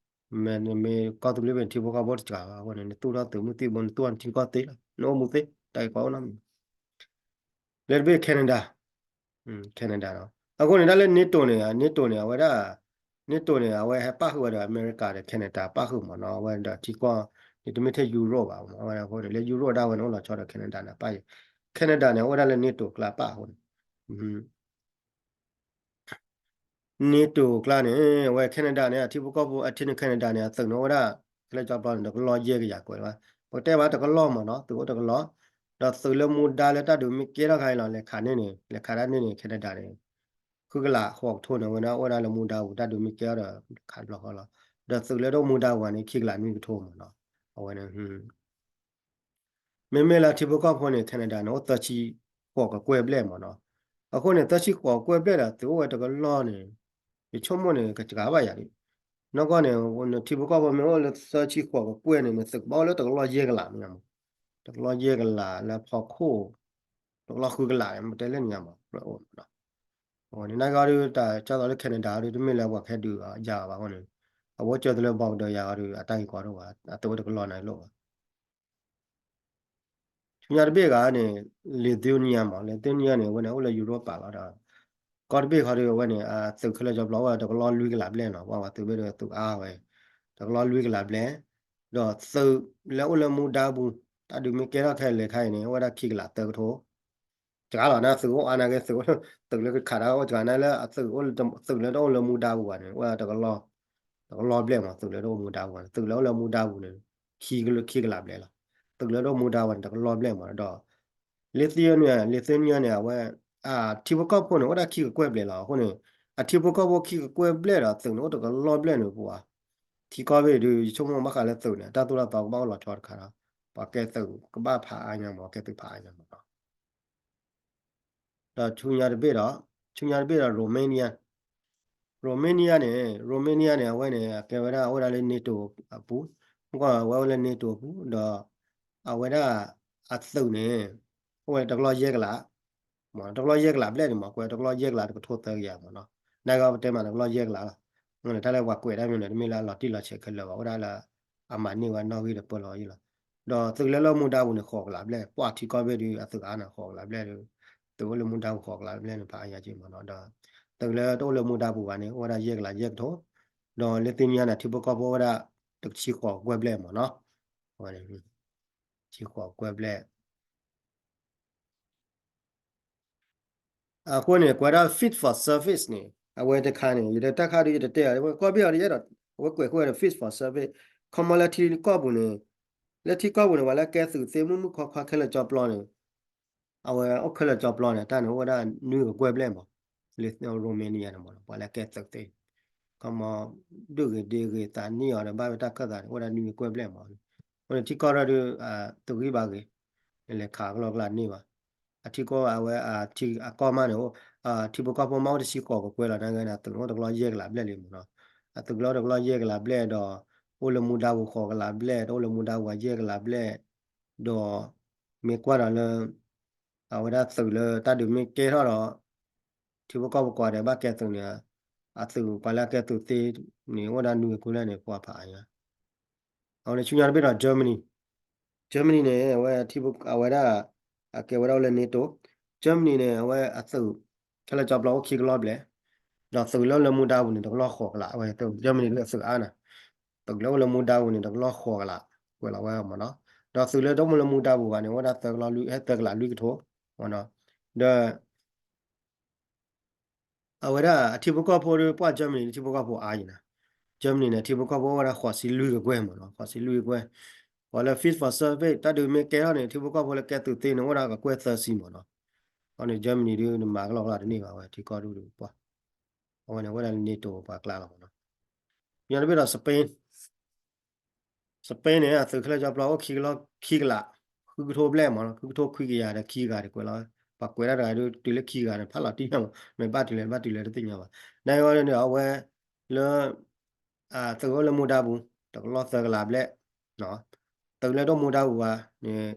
မ့ၢ် မ့ၢ်ကီၢ်သူလ့ၤဘ့ၣ်ထံဖိကီၢ်ဖိတစှၤဘၣ်, အဃိန့ၣ် နသူၣ်ထီၣ်သုးမုၢ်သံၣ်ဘိ နသူၣ်ထီၣ်နထံကီၢ်သ့လီၤ, နအိၣ်မူသ့, တၢ်ဂ့ၢ်ကီအိၣ်နီတမံၤ. လၢတဘ့ၣ် Canada, Canada နီၤ. အဃိန့ၣ် တၢ်လၢ NATO န့ၣ် NATO န့ၣ် အဝဲဒၣ် NATO န့ၣ် အဝဲဟဲပၣ်ဃုာ်ဝဲဒီး အမဲရကၤဒီး Canada ပၣ်ဃုာ်မးနီၤ, အဝဲဒီးထံကီၢ်န့ၣ် တမ့ၢ်ထဲ Europe ဘၣ်မး, အဝဲအဃိန့ၣ် လၢ Europe ဒၣ်ဝဲန့ၣ် အိၣ်လီၤဆီဒီး Canada န့ၣ် ပၣ်ယဲၢ်, Canada န့ၣ် အိၣ်ဝဲဒၣ်လၢ NATO ကျါပၣ်အဃိန့ၣ် NATO ကျါန့ၣ် အဝဲ Canada န့ၣ် အထံဖိကီၢ်ဖိ အထံန့ၣ် Canada န့ၣ် အသုးန့ၣ်အိၣ်ဝဲဒၣ် ခဲလၢာ်ကၠီပျီန့ၣ် တကလီၢ်ယဲၢ်ကယၤကွဲးလီၤ, ပကတဲဘၣ်တကလီၢ်မးနီၤ, သုးအိၣ်တကလီၢ်, ဒီးသုးလၢမူဒါလၢတၢ်ဒုးမ့ၢ်ကဲထီၣ်ခါအံၤလီၤ လဲၤခးန့ၢ်န့ၣ် လဲၤခးဒၣ်န့ၢ်န့ၣ် Canada န့ၣ် ဃုကလးဃိးကထိန့ၣ် အဝဲဒၣ်အိၣ်ဝဲဒၣ်လၢမူဒါပူၤ တၢ်ဒုးမ့ၢ်ကဲထီၣ်ဒီးခးတဘျီဃီလီၤ, ဒီးသုးလၢတအိၣ်မူဒါပူၤန့ၣ် ခံကလးနွံကထိမးနီၤ, အဝဲန့ၣ် မ့မ့ၢ်လၢထံဖိကီၢ်ဖိန့ၣ် Canada န့ၣ် အိၣ်သၢဆံဃိးကကွဲၢ်ဘျဲၣ်မးနီၤ, အဃိန့ၣ် သၢဆံဃိးကကွဲၢ်ဘျဲၣ်ဒီး သုးအိၣ်ဝဲတကလီၢ်န့ၣ် ယဆိကမိၣ်န့ၣ် ကစှၤဘၣ်ယၤဒံး, နီၢ်ကီၢ်န့ၣ် နထံဖိကီၢ်ဖိမ့ၢ်အိၣ်လၢသၢဆံဃိးကကွဲၢ်န့ၣ် နသုးကဘၣ်အိၣ်လၢတကလီၢ်ယဲၢ်ကလးမး, တကလီၢ်ယဲၢ်ကလးလၢဖီခိၣ်, တကလီၢ်ဃုကလးန့ၣ် မ့ၢ်တဲလၢနံၤမး အိၣ်မးနီၤ, အဃိန့ၣ် နာ်က့အီၤဒုး တၢ်ကၢ်သိးလၢ Canada အီၤဒုး တမ့ၢ်လၢပှၤကဟဲဒုးယၤဘၣ်အဃိန့ၣ်, အဝဲကၢၤသလၢ border ယၤအီၤဒုး အတၢ်ဂ့ၢ်ကီတအိၣ်ဘၣ်, အသုးအိၣ်တကလီၢ်န့ၣ်လိၣ်ဘၣ် ဆူညါတဘ့ၣ်ဂၤန့ၣ် Lithuania မး, Lithuania န့ၣ် အဝဲန့ၣ်အိၣ်လၢ Europe ပၣ်လီၤဒီး ကီၢ်တဘ့ၣ်ဃီဒီး အဝဲန့ၣ် အသုးခဲလၢာ်ကၠီပျီအိၣ်ဝဲတကလီၢ်လွံၢ်ကလးဘျဲၣ်နီၤ, ပှၤပှၤသုးဘ့ၣ်ဒီးသုးအါဝဲ တကလီၢ်လွံၢ်ကလးဘျဲၣ်, ဒီးသုးလၢအိၣ်လၢမူဒါပူၤ တၢ်ဒုးမ့ၢ်ကဲထီၣ်ခဲလၢာ်ခါအံၤန့ၣ် အိၣ်ဝဲဒၣ်ခံကလးသၢကထိ, ခံ စှၤလီၤန့ၣ် သုးအိၣ်အါနာ်က့ သုးလၢကခးတၢ်အိၣ်စှၤန့ၣ်လၢ သုးလၢတအိၣ်လၢမူဒါပူၤဘၣ်န့ၣ် အိၣ်ဝဲဒၣ်တကလီၢ်ဘျဲၣ်မး သုးလၢတအိၣ်မူဒါပူၤန့ၣ် သုးလၢအိၣ်လၢမူဒါပူၤန့ၣ် ခံကလးဘျဲၣ်လီၤ. သုးလၢတအိၣ်မူဒါပူၤန့ၣ် တကလီၢ်ဘျဲၣ်မးဒီး လ့သ့န့ၣ် လ့သ့န့ၣ် အဝဲ ထံဖိကီၢ်ဖိန့ၣ် အိၣ်ဒၣ်ခံကကွဲၢ်ဘျဲၣ်လီၤ. အဃိန့ၣ် အထံဖိကီၢ်ဖိခံကကွဲၢ်ဘျဲၣ်ဒီး သုးန့ၣ်အိၣ်တကလီၢ်ဘျဲၣ်န့ၣ်ပူၤဧါ. ထံကီၢ်ဘ့ၣ်ဒုး ယဆိကမိၣ်ဘၣ်ဃးလၢသုးန့ၣ် တၢ်သိၣ်တၢ်သီကဘၣ်အိၣ်လီၤဆီတခါဒီး ပှၤကဲသုးကဘၣ်ဖးအါညါမး ကဲသုးဖးအါညါမးနီၤ. ဒီးဆူညါတဘ့ၣ်ဒီး ဆူညါတဘ့ၣ်ဒီး Romania Romania န့ၣ် Romania န့ၣ် အဝဲန့ၣ် အကဲဝဲဒၣ်အိၣ်ဝဲဒၣ်လၢ NATO အပူၤ မ့ၢ်ကွၢ်ဝဲအိၣ်လၢ NATO အပူၤ ဒီး အဝဲဒၣ်အသုးန့ၣ် အိၣ်ဝဲတကလီၢ်ယဲၢ်ကလး မ့ၢ်တကလီၢ်ယဲၢ်ကလးဘျဲၣ်န့ၣ်မ့ၢ် ကွဲးတကလီၢ်ယဲၢ်ကလးတကထိသၢကယၤမ့ၢ်နီၤ. နာ်က့ပတဲမးတကလီၢ်ယဲၢ်ကလးလီၤ. မ့ၢ်န့ၣ် တၢ်လၢပှၤကွဲးတၢ်မ့ၢ်န့ၣ် တမ့ၢ်လၢအလီၤတံၢ်လီၤဆဲးခဲလၢာ်ဘၣ် အိၣ်ဒၣ်လၢ အမၤန့ၢ်ဝဲနီၣ်ဂံၢ်ဒီးပၢလီၤအံၤလီၤ. ဒီးသုးလၢလၢမူဒါပူၤန့ၣ် ဃိးကလးဘျဲၣ် ပှၤထံကီၢ်ဘ့ၣ်ဒုး အသုးအါန့ၣ် ဃိးကလးဘျဲၣ်ဒုး သုးအိၣ်လၢမူဒါပူၤဃိးကလးဘျဲၣ်န့ၣ် ဖးအါညါက့မ့ၢ်နီၤ. ဒီး သုးလၢတအိၣ်လၢမူဒါပူၤဘၣ်န့ၣ် အိၣ်ဝဲဒၣ်ယဲၢ်ကလးယဲၢ်ကထိ ဒီးလၢသ့ၣ်ညါန့ၣ် ထံဖိကီၢ်ဖိအိၣ်ဝဲဒၣ် တဆံဃိးကကွဲၢ်ဘျဲၣ်မ့ၢ်နီၤ. အဝဲန့ၣ် ဆံဃိးကကွဲၢ်ဘျဲၣ် အဃိန့ၣ် ကွဲးဒၣ် fit for service န့ၣ် အဝဲတခါန့ၣ် ယတၢ်ခါဒုးယတတဲအီၤ ကီၢ်ဘ့ၣ်အီၤတယဲဒီး အဝဲကွဲးဃုာ်ဒီး fit for service ခီမီလၢထံကီၢ်ပူၤန့ၣ် လၢထံကီၢ်ပူၤန့ၣ် ပှၤလၢကဲသုးသ့မုၢ်မုၢ်ခီခီခဲလၢာ်ကၠီပျီန့ၣ် အဝဲအိၣ်ခဲလၢာ်ကၠီပျီန့ၣ် တၢ်န့ၣ်အိၣ်ဝဲဒၣ်နွံကကွဲၢ်ဘျဲၣ်မး လၢ Romania န့ၣ်မး ပှၤလၢကဲသုးသ့ ခီမီ ဒုၣ်ဂ့ၤဒ့ဂ့ၤသးနံၣ်အီၤဒီးဘၣ်ဝဲတၢ်ခၢၣ်သးန့ၣ် အိၣ်ဝဲဒၣ်နွံကကွဲၢ်ဘျဲၣ်မး. အဃိန့ၣ်ထံကီၢ်ဒီးဒုး တဂံၢ်ဘါဂ့ၤ လဲၤခးကလီကလးန့ၢ်ဘၣ်. အထံကီၢ်အဝဲ အကီၢ်မးန့ၣ် ထံဖိကီၢ်ဖိမးအိၣ်တဆံဃိးကကွဲၢ်လီၤ နာ်က့န့ၣ် အသုးန့ၣ်အိၣ်တကလီၢ်ယဲၢ်ကလးဘျဲၣ်လံမ့ၢ်နီၤ. အသုးကလီၢ်အိၣ်တကလီၢ်ယဲၢ်ကလးဘျဲၣ်ဒီး အိၣ်လၢမူဒါပူၤဃိးကလးဘျဲၣ် တအိၣ်လၢမူဒါပူၤယဲၢ်ကလးဘျဲၣ် ဒီး မ့ၢ်ကွၢ်ဒီးလၢ အဝဲဒၣ်သုးလၢတၢ်ဒုးမ့ၢ်ကဲထီၣ်ဒီး ထံဖိကီၢ်ဖိကွၢ်ဒီးဘၣ်ကဲသုးန့ၣ် အသုးပှၤလၢအကဲသုးသ့န့ၣ် အိၣ်ဒၣ်နွံကကွဲၢ်ဘျဲၣ်န့ၣ် ပှၤဖးအါညါ အဝဲန့ၣ်ဆူညါတဘ့ၣ်ဒီး Germany Germany န့ၣ် အဝဲ အဝဲဒၣ် အကဲဝဲဒၣ်အိၣ်လၢ NATO Germany န့ၣ် အဝဲအသုး ခဲလၢာ်ကၠီပျီအိၣ်ခံကလီၢ်ဘျဲၣ် ဒီးသုးလၢအိၣ်လၢမူဒါပူၤန့ၣ် တကလီၢ်ဃိးကလး အဝဲ Germany ဒုးအသုးအါန့ၣ် သုးလၢအိၣ်လၢမူဒါပူၤန့ၣ် တကလီၢ်ဃိးကလး ကွဲးလီၤဝဲမ့ၢ်နီၤ. ဒီးသုးလၢတအိၣ်လၢမူဒါပူၤဘၣ်န့ၣ် အိၣ်ဝဲဒၣ်သၢကလီၢ်လွံၢ် ဟဲသၢကလးလွံၢ်ကထိ မ့ၢ်နီၤ. ဒီး အဝဲဒၣ်အထံဖိကီၢ်ဖိဒီး ပှၤ Germany န့ၣ် ထံဖိကီၢ်ဖိအါယံၤနီၤ. Germany န့ၣ် ထံဖိကီၢ်ဖိအိၣ်ဝဲဒၣ်ဃိးဆံလွံၢ်ကကွဲၢ်မ့ၢ်နီၤ ဃိးဆံလွံၢ်ကကွဲၢ်. ပှၤလၢ fit for service တၢ်ဒုးမ့ၢ်ကဲထီၣ်န့ၣ် ထံဖိကီၢ်ဖိလၢကဲသုးသ့န့ၣ် အိၣ်ဝဲဒၣ်ကကွဲၢ်သၢဆံမ့ၢ်နီၤ. အဃိန့ၣ် Germany ဒုး နမၤကလီကလီတန့ၢ်ဘၣ်ဝဲ ထံကီၢ်ဒုးပှၤ အဝဲန့ၣ် အိၣ်ဝဲဒၣ်လၢ NATO ပှၤကျါလီၤမ့ၢ်နီၤ. ယၤတဘ့ၣ်ဒီး Spain Spain န့ၣ် အသုးခဲလၢာ်ကၠီပျီအိၣ်ခံကလီၢ် ခံကလး ဃုကထိဘျဲၣ်မ့ၢ်နီၤ ဃုကထိခွံကယၤဒီးခံဂၤတကွဲးလီၤ. ပှၤကွဲးတၢ်တဂၤဒုး တုၤလၢခံဂၤန့ၣ် ဖးလီၤတံၢ်ညါမး မ့ၢ်ဘၣ်တုၤလဲၣ် ဘၣ်တုၤလဲၣ်တသ့ၣ်ညါဘၣ်. နာ်က့န့ၣ် အဝဲလၢ သုးအိၣ်လၢမူဒါပူၤ တကလီၢ်သၢကလးဘျဲၣ် သုးလၢတအိၣ်မူဒါပူၤဘၣ်န့ၣ်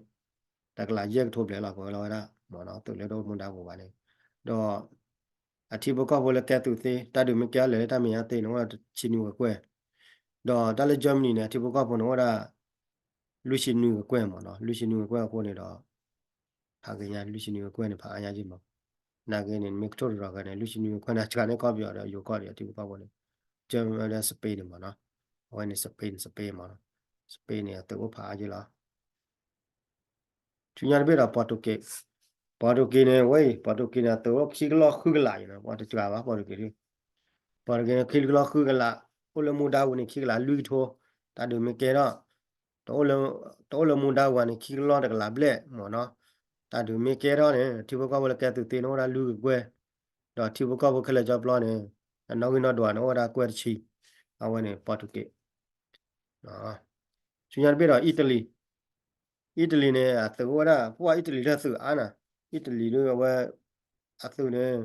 တကလးယဲၢ်ကထိဘျဲၣ်လီၤ ကွဲးလီၤဝဲဒၣ်မ့ၢ်နီၤ သုးလၢတအိၣ်မူဒါပူၤဘၣ်န့ၣ် ဒီး အထံဖိကီၢ်ဖိလၢကဲသုးသ့ တၢ်ဒုးမ့ၢ်ကဲထီၣ်လဲၤလၢတၢ်မဲာ်ညါသ့န့ၣ် အိၣ်ဒၣ်တဆံနွံကကွဲၢ်. ဒီးတၢ်လၢ Germany န့ၣ် အထံဖိကီၢ်ဖိန့ၣ် အိၣ်ဝဲဒၣ် လွံၢ်ဆံနွံကကွဲၢ်မ့ၢ်နီၤ လွံၢ်ဆံနွံကကွဲၢ်အဃိန့ၣ်ဒီး ဖးက့ၤညါ လွံၢ်ဆံနွံကကွဲၢ်န့ၣ် ဖးအါညါက့မး. နာ်က့န့ၣ် မ့ၢ်ကထိၣ်တရီၤဂၤန့ၣ် လွံၢ်ဆံနွံကကွဲၢ်န့ၣ် စှၤန့ၢ်ကီၢ်ပယီၤဒီးယိၤကီၢ်ဒီး အထံဖိကီၢ်ဖိန့ၣ် Germany ဒီး Spain န့ၣ်မ့ၢ်နီၤ အဝဲန့ၣ် Spain Spain မ့ၢ်နီၤ Spain န့ၣ် အသုးအိၣ်ဖးအါက့လီၤ. ဆူညါတဘ့ၣ်ဒီး Portugal Portugal န့ၣ် ဝဲအံၤ Portugal န့ၣ် အသုးအိၣ်ခံကလီၢ်ဃုကလးအံၤနီၤ ပှၤတစှၤဘၣ် Portugal ဒုး Portugal န့ၣ် ခံကလီၢ်ဃုကလး အိၣ်လၢမူဒါပူၤန့ၣ် ခံကလးလွံၢ်ကထိ တၢ်ဒုးမ့ၢ်ကဲထီၣ် တအိၣ်လၢမူဒါပူၤန့ၣ် ခံကလီၢ်တကလးဘျဲၣ်မ့ၢ်နီၤ တၢ်ဒုးမ့ၢ်ကဲထီၣ်န့ၣ် ထံဖိကီၢ်ဖိလၢကဲသုးသ့န့ၣ် အိၣ်ဝဲဒၣ်လွံၢ်ကကွဲၢ် ဒီးထံဖိကီၢ်ဖိခဲလၢာ်ကၠီပျီန့ၣ် အနီၣ်ဂံၢ်နီၣ်ဒွးန့ၣ် အိၣ်ဝဲဒၣ်ကွဲၢ်တဆံ အဝဲန့ၣ် Portugal ဆူညါတဘ့ၣ်ဒီး Italy Italy န့ၣ် အသုးအိၣ်ဝဲဒၣ် ပှၤ Italy ဒုးသုးအါနီၤ Italy ဒုးအဝဲ အသုးန့ၣ်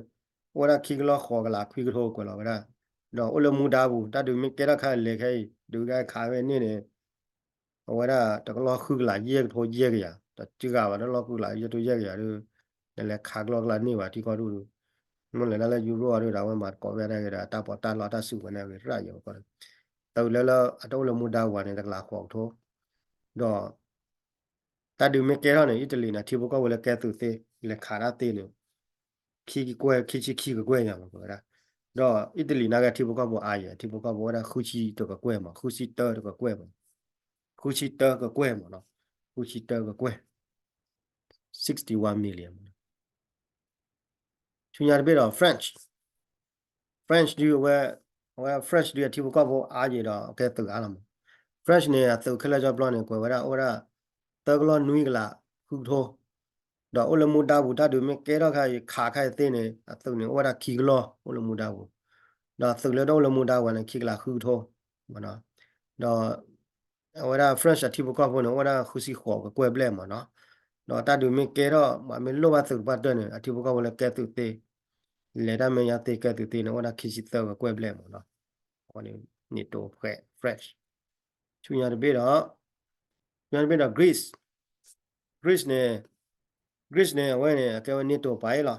အိၣ်ဝဲဒၣ်ခံကလီၢ်ဃိးကလးခွံကထိကွဲးလီၤဝဲဒၣ် ဒီးအိၣ်လၢမူဒါပူၤ တၢ်ဒုးမ့ၢ်ကဲထီၣ်ခါလဲၤခဲအံၤ ဒုးကခးဝဲန့ၣ်န့ၣ် အဝဲဒၣ်တကလီၢ်ဃုကလးယဲၢ်ကထိယဲၢ်ကယၤ တစှၤဘၣ်တလီၢ်ဃုကလးယဲၢ်ကထိယဲၢ်ကယၤဒုး နလဲၤခးကလီကလးန့ၢ်ဘၣ်ထံကီၢ်ဒုးဒုး မ့ၢ်လဲၤဒၣ်လၢ Europe အီၤဒုးဒီး အဝဲမၤသကိးဝဲဒၣ်က့ၤဒီး တၢ်ပီးတၢ်လီတၢ်စုကဝဲၤန့ၣ်ဂ့ၤရၣ်ယဲၤကီး သုးလၢလၢအတအိၣ်လၢမူဒါပူၤန့ၣ် တကလးဃိးကထိ ဒီး တၢ်ဒုးမ့ၢ်ကဲထီၣ်န့ၣ် Italy န့ၣ် ထံဖိကီၢ်ဖိလၢကဲသုးသ့ လဲၤခးတၢ်သ့န့ၣ် ခံကကွဲၢ် ခံဆံခံကကွဲၢ်ညါမး ကွဲးဝဲဒၣ် ဒီး Italy နာ်က့ထံဖိကီၢ်ဖိအါယဲၢ် ထံဖိကီၢ်ဖိဝဲဒၣ်ဃုဆံတကကွဲၢ်မး ဃုဆံတၢတကကွဲၢ်မး ဃုဆံတၢကကွဲၢ်မးနီၤ ဃုဆံတၢကကွဲၢ် sixty one million မး ဆူညါတဘ့ၣ်ဒီး French, French ဒုးအဝဲ, အဝဲ French ဒုးအထံဖိကီၢ်ဖိအါယံာ်ဒီးအကဲသုးအါလီၤမး. French န့ၣ် အသုးခဲလၢာ်ကၠီပျီန့ၣ် ကွဲးဝဲဒၣ်အိၣ်ဝဲဒၣ် သၢကလီၢ်နွံကလးဃုကထိ, ဒီးအိၣ်လၢမူဒါပူၤ တၢ်ဒုးမ့ၢ်ကဲထီၣ်ခါအံၤ ခးခါအံၤသ့န့ၣ် အသုးန့ၣ် အိၣ်ဝဲဒၣ်ခံကလီၢ် အိၣ်လၢမူဒါပူၤ, ဒီးသုးလၢတအိၣ်လၢမူဒါပူၤန့ၣ် ခံကလးဃုကထိမးနီၤ. ဒီး အဝဲဒၣ် French အထံဖိကီၢ်ဖိန့ၣ် အိၣ်ဝဲဒၣ်ဃုဆံဃိးကကွဲၢ်ဘျဲၣ်မးနီၤ. ဒီးတၢ်ဒုးမ့ၢ်ကဲထီၣ် မ့ၢ်လိၣ်ဘၣ်သုးတပှၢ်တၢၢ်န့ၣ် အထံဖိကီၢ်ဖိလၢကဲသုးသ့, လဲၤတၢ်မဲာ်ညါသ့ကဲသုးသ့န့ၣ် အိၣ်ဝဲဒၣ်ခံဆံသၢကကွဲၢ်ဘျဲၣ်မးနီၤ. အဝဲန့ၣ် NATO ဖဲ French ဆူညါတဘ့ၣ်ဒီး, ဆူညါတဘ့ၣ်ဒီး Greece, Greece န့ၣ်, Greece န့ၣ် အဝဲန့ၣ် အကဲဝဲ NATO ပှၤအံၤလီၤ.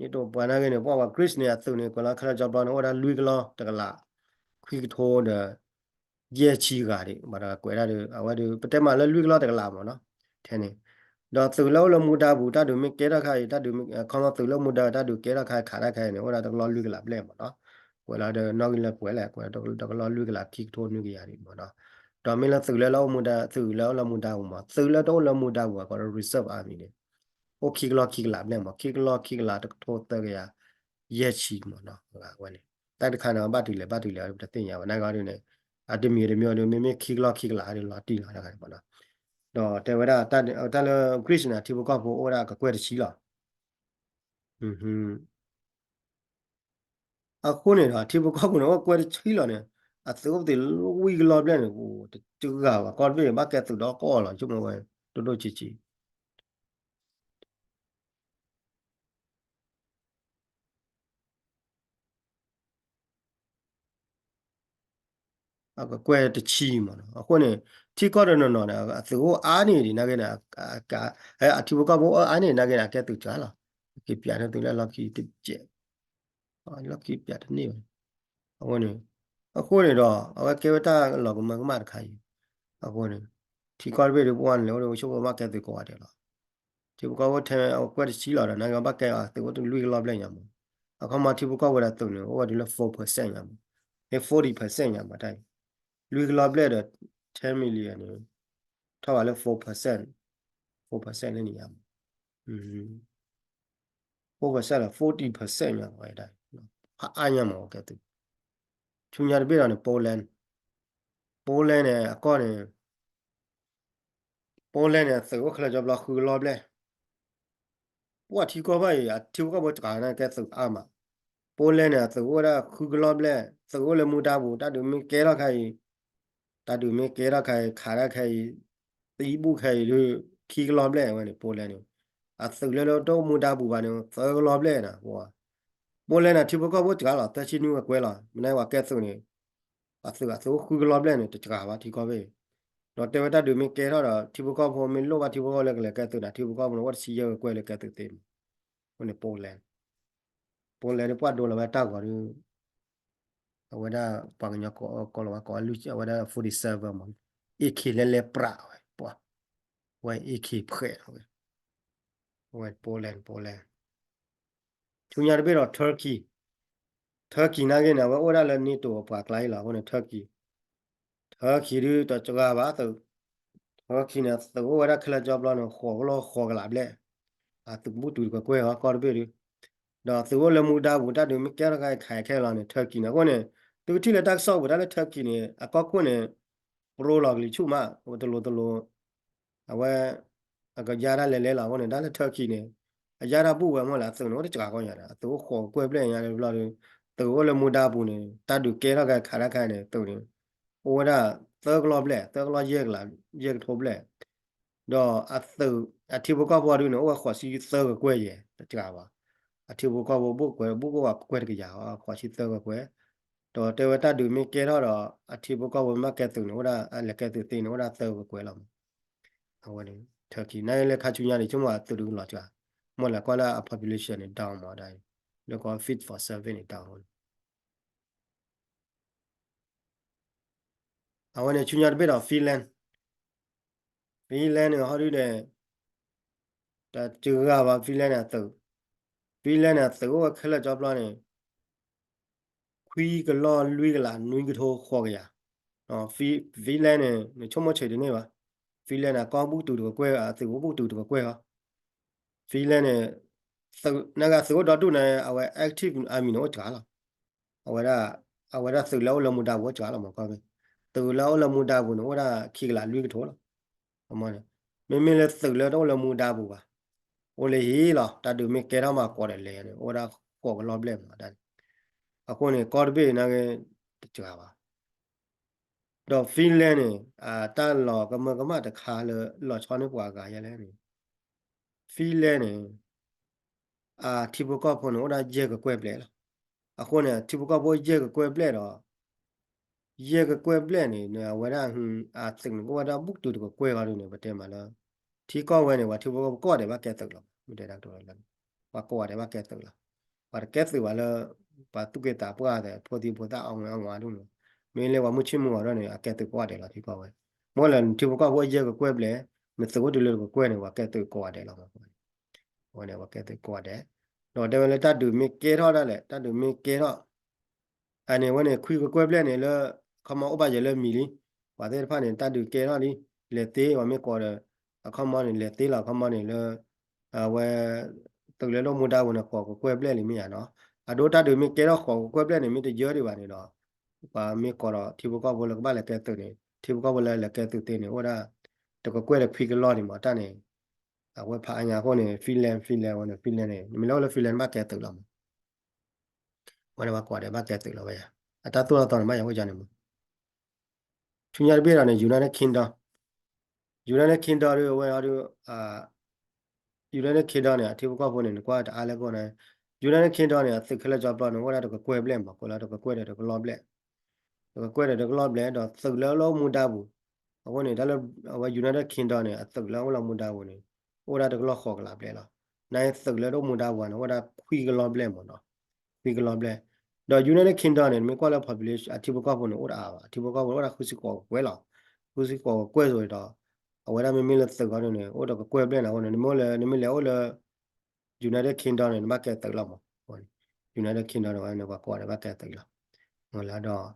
NATO ပှၤနာ်ဂ့ၤန့ၣ် ပှၤဝဲ Greece န့ၣ် အသုးန့ၣ် ကွဲးလီၤခဲလၢာ်ကၠီပျီန့ၣ် အိၣ်ဝဲဒၣ်လွံၢ်ကလီၢ်တကလး ခွံကထိဒီး ယဲၢ်ဆံဂၤဒံး ဘၣ်ဒီးကွဲးဒၣ်ဒီး အဝဲဒီး ပတဲမးလၢလွံၢ်ကလီၢ်တကလးမးနီၤ, ထဲန့ၣ်. ဒီးသုးလၢအိၣ်လၢမူဒါပူၤ တၢ်ဒုးမ့ၢ်ကဲထီၣ်ခါအံၤ တၢ်ဒုးမ့ၢ်, ခီမီသုးလၢမူဒါ တၢ်ဒုးကဲထီၣ်ခါအံၤ ခးတၢ်ခါအံၤန့ၣ် အိၣ်ဒၣ်တကလီၢ်လွံၢ်ကလးဘျဲၣ်မးနီၤ. ကွဲးလီၤဒီးနီၣ်ဂံၢ်လၢပှဲၤလဲၣ် ကွဲးတကလီၢ်လွံၢ်ကလးခံကထိနွံကယၤဒံးမးနီၤ. ဒီးမ့ၢ်လၢသုးလၢလၢအိၣ်မူဒါ သုးလၢအိၣ်လၢမူဒါပူၤမး သုးလၢတအိၣ်လၢမူဒါပူၤ အကိးဒီး reserve army န့ၣ် အိၣ်ခံကလီၢ်ခံကလးဘျဲၣ်မး ခံကလီၢ်ခံကလးတကထိသၢကယၤ ယဲၢ်ဆံမးနီၤ အဝဲန့ၣ်. တၢ်တခါန့ၣ် ဘၣ်တုၤလဲၣ် ဘၣ်တုၤလဲၣ်တသ့ၣ်ညါဘၣ် နာ်ဂ့ၤဒ်န့ၣ် အတမံၤတမံၤဒီး မ့မ့ၢ်ခံကလီၢ်ခံကလးဒီးလီၤတံၢ်လီၤတခါန့ၣ်မးနီၤ. ဒီးတဲဝဲဒၣ် တၢ်လၢ Greece န့ၣ် အထံဖိကီၢ်ဖိအိၣ်ဝဲဒၣ်ကကွဲၢ်တဆံလီၤ. အဃိန့ၣ်ဒီး ထံဖိကီၢ်ဖိန့ၣ် အိၣ်ကွဲၢ်တဆံလီၤန့ၣ် အသုးအိၣ်ပသ့ၣ်လွံၢ်ကလီၢ်ဘျဲၣ်န့ၣ် တဂၤဘၣ် ကီၢ်တဘ့ၣ်န့ၣ် ဘၣ်ကဲသုးဒီကီၢ်လီၤ ဆိကမိၣ်ဝဲ ဒိၣ်ဒိၣ်ဆံးဆံး အကကွဲၢ်တဆံမးနီၤ. အဃိန့ၣ် ထံကီၢ်တနီၤနီၤန့ၣ် အသုးအိၣ်အါန့ၢ်ဒံးနာ်က့န့ၣ် အထံဖိကီၢ်ဖိအိၣ်အါန့ၢ်နာ်က့န့ၣ် အကဲသုးစှၤလီၤ. က့ၤပၠးန့ၢ်သုလၢလီၢ်ခံတကဲး လီၢ်ခံပၠးတန့ၢ်ဘၣ်. အဃိန့ၣ်, အဃိန့ၣ်ဒီး အဝဲကဲဝဲတၢ်လီၤကမၢကမၣ်တခါအံၤ. အဃိန့ၣ် ထံကီၢ်တဘ့ၣ်ဒုးပှၤန့ၣ် အိၣ်ဒီးဝဲဆိကမိၣ်ဘၣ်ကဲသုးကိးဂၤဒဲးလီၤ. ထံဖိကီၢ်ဖိထဲအဝဲကွဲၢ်တဆံလီၤဒီး နာ်က့ဘၣ်ကဲအီၤသုးအိၣ်တလွံၢ်ကလီၢ်ဘျဲၣ်ညါမး. အခီမီထံဖိကီၢ်ဖိဒီးသုးန့ၣ် အိၣ်ဝဲဒၣ်လၢ four percent ညါမး, န့ၣ် forty percent ညါမးတၢ်အံၤ. လွံၢ်ကလီၢ်ဘျဲၣ်ဒီး ten million န့ၣ် ထီၣ်ဘၣ်လၢ four percent, four percent လၢန့ၣ်ညါမး. four percent လၢ forty percent ညါမးဝဲဒၣ်, ဖးအါညါမးဝဲကဲသုး. ဆူညါတဘ့ၣ်ဒီးန့ၣ် Poland, Poland န့ၣ် အကီၢ်န့ၣ် Poland န့ၣ် အသုးအိၣ်ခဲလၢာ်ကၠီဘျီဃုကလီၢ်ဘျဲၣ်. ပှၤထံကီၢ်ဘၣ်အံၤ အထံဖိကီၢ်ဖိတဂၤန့ၣ်ကဲသုးအါမး. Poland န့ၣ် အသုးအိၣ်ဝဲဒၣ်ဃုကလီၢ်ဘျဲၣ်, သုးအိၣ်လၢမူဒါပူၤ တၢ်ဒုးမ့ၢ်ကဲထီၣ်ခါအံၤ, တၢ်ဒုးမ့ၢ်ကဲထီၣ်ခါအံၤ ခးတၢ်ခါအံၤ, သံဘူၣ်ခါအံၤဒီး ခံကလီၢ်ဘျဲၣ်ဝဲန့ၣ် Poland န့ၣ်. အသုးလၢတအိၣ်မူဒါပူၤဘၣ်န့ၣ် သၢကလီၢ်ဘျဲၣ်န့ၣ်. Poland န့ၣ် ထံဖိကီၢ်ဖိတဂၤလီၤ သၢဆံနွံကကွဲၢ်လီၤ. မ့ၢ်န့ၣ်ပှၤကဲသုးန့ၣ် အသုး အသုးအိၣ်ဃုကလီၢ်ဘျဲၣ်န့ၣ် တဂၤဘၣ်ထံကီၢ်ဘၣ်. ဒီးတဲဝဲတၢ်ဒုးမ့ၢ်ကဲထီၣ်ဒီး ထံဖိကီၢ်ဖိမ့ၢ်လိၣ်ဘၣ်ထံဖိကီၢ်ဖိလၢကလဲၤကဲသုးန့ၣ် ထံဖိကီၢ်ဖိန့ၣ် အိၣ်တဆံယဲၢ်ကကွဲၢ်လၢကဲသုးသ့မး. အဃိန့ၣ် Poland, Poland န့ၣ်ပှၤဒိလီၤဝဲတၢ်ဂီၤဒီး အဝဲဒၣ်ပှၤကညီကိးလီၤဝဲကိးအဝဲဒၣ် forty-seven မး, AK လဲလဲပြးဝဲ, ပှၤ, ဝဲ AK ဖှဲးလီၤဝဲ, အဝဲ Poland, Poland. ဆူညါတဘ့ၣ်ဒီး Turkey, Turkey နာ်က့န့ၣ် အဝဲအိၣ်ဝဲဒၣ်လၢ NATO အပှၤကျါအံၤလီၤ. အဃိန့ၣ် Turkey, Turkey ဒုးတဂၤဘၣ်သုး, Turkey န့ၣ် သုးအိၣ်ဝဲဒၣ်ခဲလၢာ်ကၠီဘျီန့ၣ် ဃိးကလီၢ်ဃိးကလးဘျဲၣ်, အသုးဘူးတုၤတကကွဲၢ်အီၤ ကီၢ်တဘ့ၣ်ဒုး ဒီးသုးအိၣ်လၢမူဒါပူၤ တၢ်ဒုးမ့ၢ်ကဲထီၣ်ခါအံၤ ခးခဲလီၤန့ၣ် Turkey န့ၣ်. အဃိန့ၣ် သုကထံၣ်လၢတၢ်ကစီၣ်ပူၤ တၢ်လၢ Turkey န့ၣ် အကီၢ်ခိၣ်န့ၣ် ပြိလီၤကလံၤဆူၣ်မး တလိၤတလိၤ, အဝဲ အကယါတၢ်လဲၤလဲၤလီၤ. အဃိန့ၣ် တၢ်လၢ Turkey န့ၣ် အယါတၢ်ဘူၣ်ဝဲမ့ၢ်လၢ အသုးန့ၣ် အိၣ်တစှၤကီညါဒီး အသုးအိၣ်ဃိးကကွဲၢ်ဘျဲၣ်ညါတဘျီဒီး သုးအိၣ်လၢမူဒါပူၤန့ၣ် တၢ်ဒုးကဲထီၣ်ခါခးတၢ်ခါန့ၣ် သုးန့ၣ် အိၣ်ဝဲဒၣ် သၢကလီၢ်ဘျဲၣ်, သၢကလီၢ်ယဲၢ်ကလး, ယဲၢ်ကထိဘျဲၣ် ဒီးအသုး အထံဖိကီၢ်ဖိဒုးန့ၣ် အိၣ်ဝဲဃိးဆံသၢကကွဲၢ်ယဲၢ် တစှၤဘၣ်. အထံဖိကီၢ်ဖိဘူးကကွဲၢ် ဘူးကကွဲၢ်တကယၤ ဃိးဆံသၢကကွဲၢ်, ဒီးတဲဝဲတၢ်ဒုးမ့ၢ်ကဲထီၣ်ဒီး အထံဖိကီၢ်ဖိမ့ၢ်ကဲသုးန့ၣ် အိၣ်ဒၣ် အလဲၤကဲသုးသ့န့ၣ် အိၣ်ဒၣ်သၢကကွဲၢ်လီၤမး. အဝဲန့ၣ် Turkey နာ်က့လၢခါဆူညါန့ၣ် ဆိကမိၣ်အသုးဒုးလီၤစှၤ, မ့ၢ်လၢကွၢ်လၢအ population န့ၣ် down မး ဒ်အံၤ, လၢကီး fit for service န့ၣ် down အဝဲန့ၣ် ဆူညါတဘ့ၣ်ဒီး Finland, Finland န့ၣ် ဟီဒုးန့ၣ် တဂၤဘၣ် Finland န့ၣ်အသုး, Finland န့ၣ် အသုးအိၣ်ဝဲခဲလၢာ်ကၠီပျီန့ၣ် ခွံကလီၢ်လွံၢ်ကလးနွံကထိဃိးကယၤ. Finland န့ၣ် နဆိကမိၣ်ဆံးတန့ၢ်ဘၣ်. Finland န့ၣ် အကီၢ်ဘူးတုၤတကကွဲၢ် အသုးအိၣ်ဘူးတုၤတကကွဲၢ်လီၤ. Finland န့ၣ် သုး နကသုးအိၣ်ဒီဒူၣ်န့ၣ် အဝဲ active army န့ၣ်အိၣ်စှၤလီၤ. အဝဲဒၣ် အဝဲဒၣ်သုးလၢအိၣ်လၢမူဒါပူၤအိၣ်စှၤလီၤမး ကီၢ်ဘ့ၣ်. သုးလၢအိၣ်လၢမူဒါပူၤန့ၣ် အိၣ်ဝဲဒၣ်ခံကလးလွံၢ်ကထိလီၤ. မ့မ့ၢ်လၢသုးလၢတအိၣ်လၢမူဒါပူၤဘၣ် အိၣ်လၢဟံၣ်လီၤ. တၢ်ဒုးမ့ၢ်ကဲထီၣ်မး ကိးဒီးလဲၤန့ၣ် အိၣ်ဝဲဒၣ်ဃိးကလီၢ်ဘျဲၣ်မးတၢ်န့ၣ်. အဃိန့ၣ် ကီၢ်တဘ့ၣ်န့ၣ် တစှၤဘၣ်. ဒီး Finland န့ၣ် အတၢ်လီၤကမၢကမၣ်တခါလၢလီၤဆီန့ၢ်ပှၤအဂၤယဲလဲၣ်န့ၣ် Finland န့ၣ် အထံဖိကီၢ်ဖိန့ၣ် အိၣ်ဒၣ်ယဲၢ်ကကွဲၢ်ဘျဲၣ်လီၤ. အဃိန့ၣ် အထံဖိကီၢ်ဖိယဲၢ်ကကွဲၢ်ဘျဲၣ်ဒီး ယဲၢ်ကကွဲၢ်ဘျဲၣ်န့ၣ် အဝဲဒၣ် အသုးန့ၣ် ကအိၣ်ဝဲဒၣ်ဘူးတုၤတကကွဲၢ်ဃီဒုန့ၣ် ပတဲမးလၢ ထံကီၢ်ဝဲန့ၣ် ပှၤထံဖိကီၢ်ဖိကိးဂၤဒဲးဘၣ်ကဲသုးလီၤ. မ့ၢ်တဲဒၣ်ကတိၤလၢ ပှၤကိးဂၤဒဲးဘၣ်ကဲသုးလီၤ. ပှၤတကဲသုးဘၣ်လၢ ပှၤသူၣ်က့သးပှၢ်သဲး ဖိသံဖိသၣ်အီၣ်ငွဲအီၣ်ငွါဒူၣ်န့ၣ် မ့ၢ်လၢပှၤမုၢ်ဆ့ၣ်မုၢ်ဂီၤဒီးန့ၣ် အကဲသုးကိးဂၤဒဲးလီၤ ထံကီၢ်ဝဲ. မ့ၢ်လၢနထံဖိကီၢ်ဖိယဲၢ်ကကွဲၢ်ဘျဲၣ် နသုးအိၣ်တုၤလၢတကကွဲၢ်န့ၣ် ပှၤကဲသုးကိးဂၤဒဲးလီၤ. အဝဲန့ၣ် ပှၤကဲသုးကိးဂၤဒဲး ဒီးတဲဝဲလၢတၢ်ဒုးမ့ၢ်ကဲထီၣ်ဒၣ်လဲာ် တၢ်ဒုးမ့ၢ်ကဲထီၣ် အန့ၣ်ဝဲန့ၣ် ခွံကကွဲၢ်ဘျဲၣ်န့ၣ်လၢ ခီမီအိၣ်ဘၣ်ယဲၤလၢမံၤလံ. ပှၤသ့ၣ်တဖၣ်န့ၣ် တၢ်ဒုးကဲထီၣ်လံ. လဲၤသ့ ပှၤမ့ၢ်ကိးဒီး အခီမီန့ၣ် လဲၤသ့လီၤ အခီမီန့ၣ်လၢ အဝဲ သုးလၢတအိၣ်မူဒါပူၤန့ၣ် ဃိးကကွဲၢ်ဘျဲၣ်လံမ့ၢ်ဧါနီၤ. အဒိတၢ်ဒုးမ့ၢ်ကဲထီၣ်ဃိးကကွဲၢ်ဘျဲၣ်န့ၣ် မ့ၢ်တယၢဒံးဘၣ်န့ၣ်ဒီး ပှၤမ့ၢ်ကိးဒီးထံဖိကီၢ်ဖိလၢကဘၣ်လဲၤကဲသုးန့ၣ် ထံဖိကီၢ်ဖိလၢလဲၤကဲသုးသ့န့ၣ် အိၣ်ဒၣ် တကကွဲၢ်ဒီးခွံကလီၢ်န့ၣ်မး တၢ်န့ၣ် အဝဲဖးအါညါအဃိန့ၣ် Finland Finland ဝဲန့ၣ် Finland န့ၣ် နမ့ၢ်လၢအိၣ်လၢ Finland ဘၣ်ကဲသုးလီၤမး. ဝဲန့ၣ်ပှၤကိးဂၤဒဲးဘၣ်ကဲသုးလီၤဝဲယါ အတၢ်သိၣ်တၢ်သီန့ၣ် ဘၣ်ယၤအိၣ်ယါန့ၣ်မး. ဆူညါတဘ့ၣ်ဒီးန့ၣ် United Kingdom, United Kingdom ဒ်ဝဲအီၤဒ် United Kingdom န့ၣ် အထံဖိကီၢ်ဖိန့ၣ် နကွၢ်တအါလၢကီၢ်န့ၣ် United Kingdom န့ၣ် အသုးခဲလၢာ်ကၠီပျီန့ၣ် အိၣ်ဝဲဒၣ်တကကွဲၢ်ဘျဲၣ်မး ကိးလၢတကကွဲၢ်ဒီးတကလီၢ်ဘျဲၣ် တကကွဲၢ်ဒီးတကလီၢ်ဘျဲၣ် ဒီးသုးလၢအိၣ်လၢမူဒါပူၤ အဃိန့ၣ် တၢ်လၢ အဝဲ United Kingdom န့ၣ် အသုးလၢအိၣ်လၢမူဒါပူၤန့ၣ် အိၣ်ဝဲဒၣ်တကလီၢ်ဃိးကလးဘျဲၣ်လီၤ. နာ်သုးလၢတအိၣ်မူဒါပူၤန့ၣ် အိၣ်ဝဲဒၣ်ခွံကလီၢ်ဘျဲၣ်မးနီၤ ခွံကလီၢ်ဘျဲၣ်. ဒီး United Kingdom န့ၣ် နမ့ၢ်ကွၢ်လၢ population အထံဖိကီၢ်ဖိန့ၣ် အိၣ်တအါဘၣ် အထံဖိကီၢ်ဖိန့ၣ် အိၣ်ဒၣ်ဃုဆံဃိးကကွဲၢ်လီၤ. ဃုဆံဃိးကကွဲၢ်ဆိဒီး အဝဲဒၣ်မ့မ့ၢ်လၢသုးအီၤဒ်န့ၣ် အိၣ်ဒီးကကွဲၢ်ဘျဲၣ်န့ၣ်အဃိန့ၣ် နမ့ၢ်အိၣ်လၢ နမ့ၢ်လဲၤအိၣ်လၢ United Kingdom န့ၣ် နဘၣ်ကဲသုးလီၤမး. United Kingdom န့ၣ် ဝဲန့ၣ် ပှၤကိးဂၤဒဲးဘၣ်ကဲသုးလီၤ. ဒီး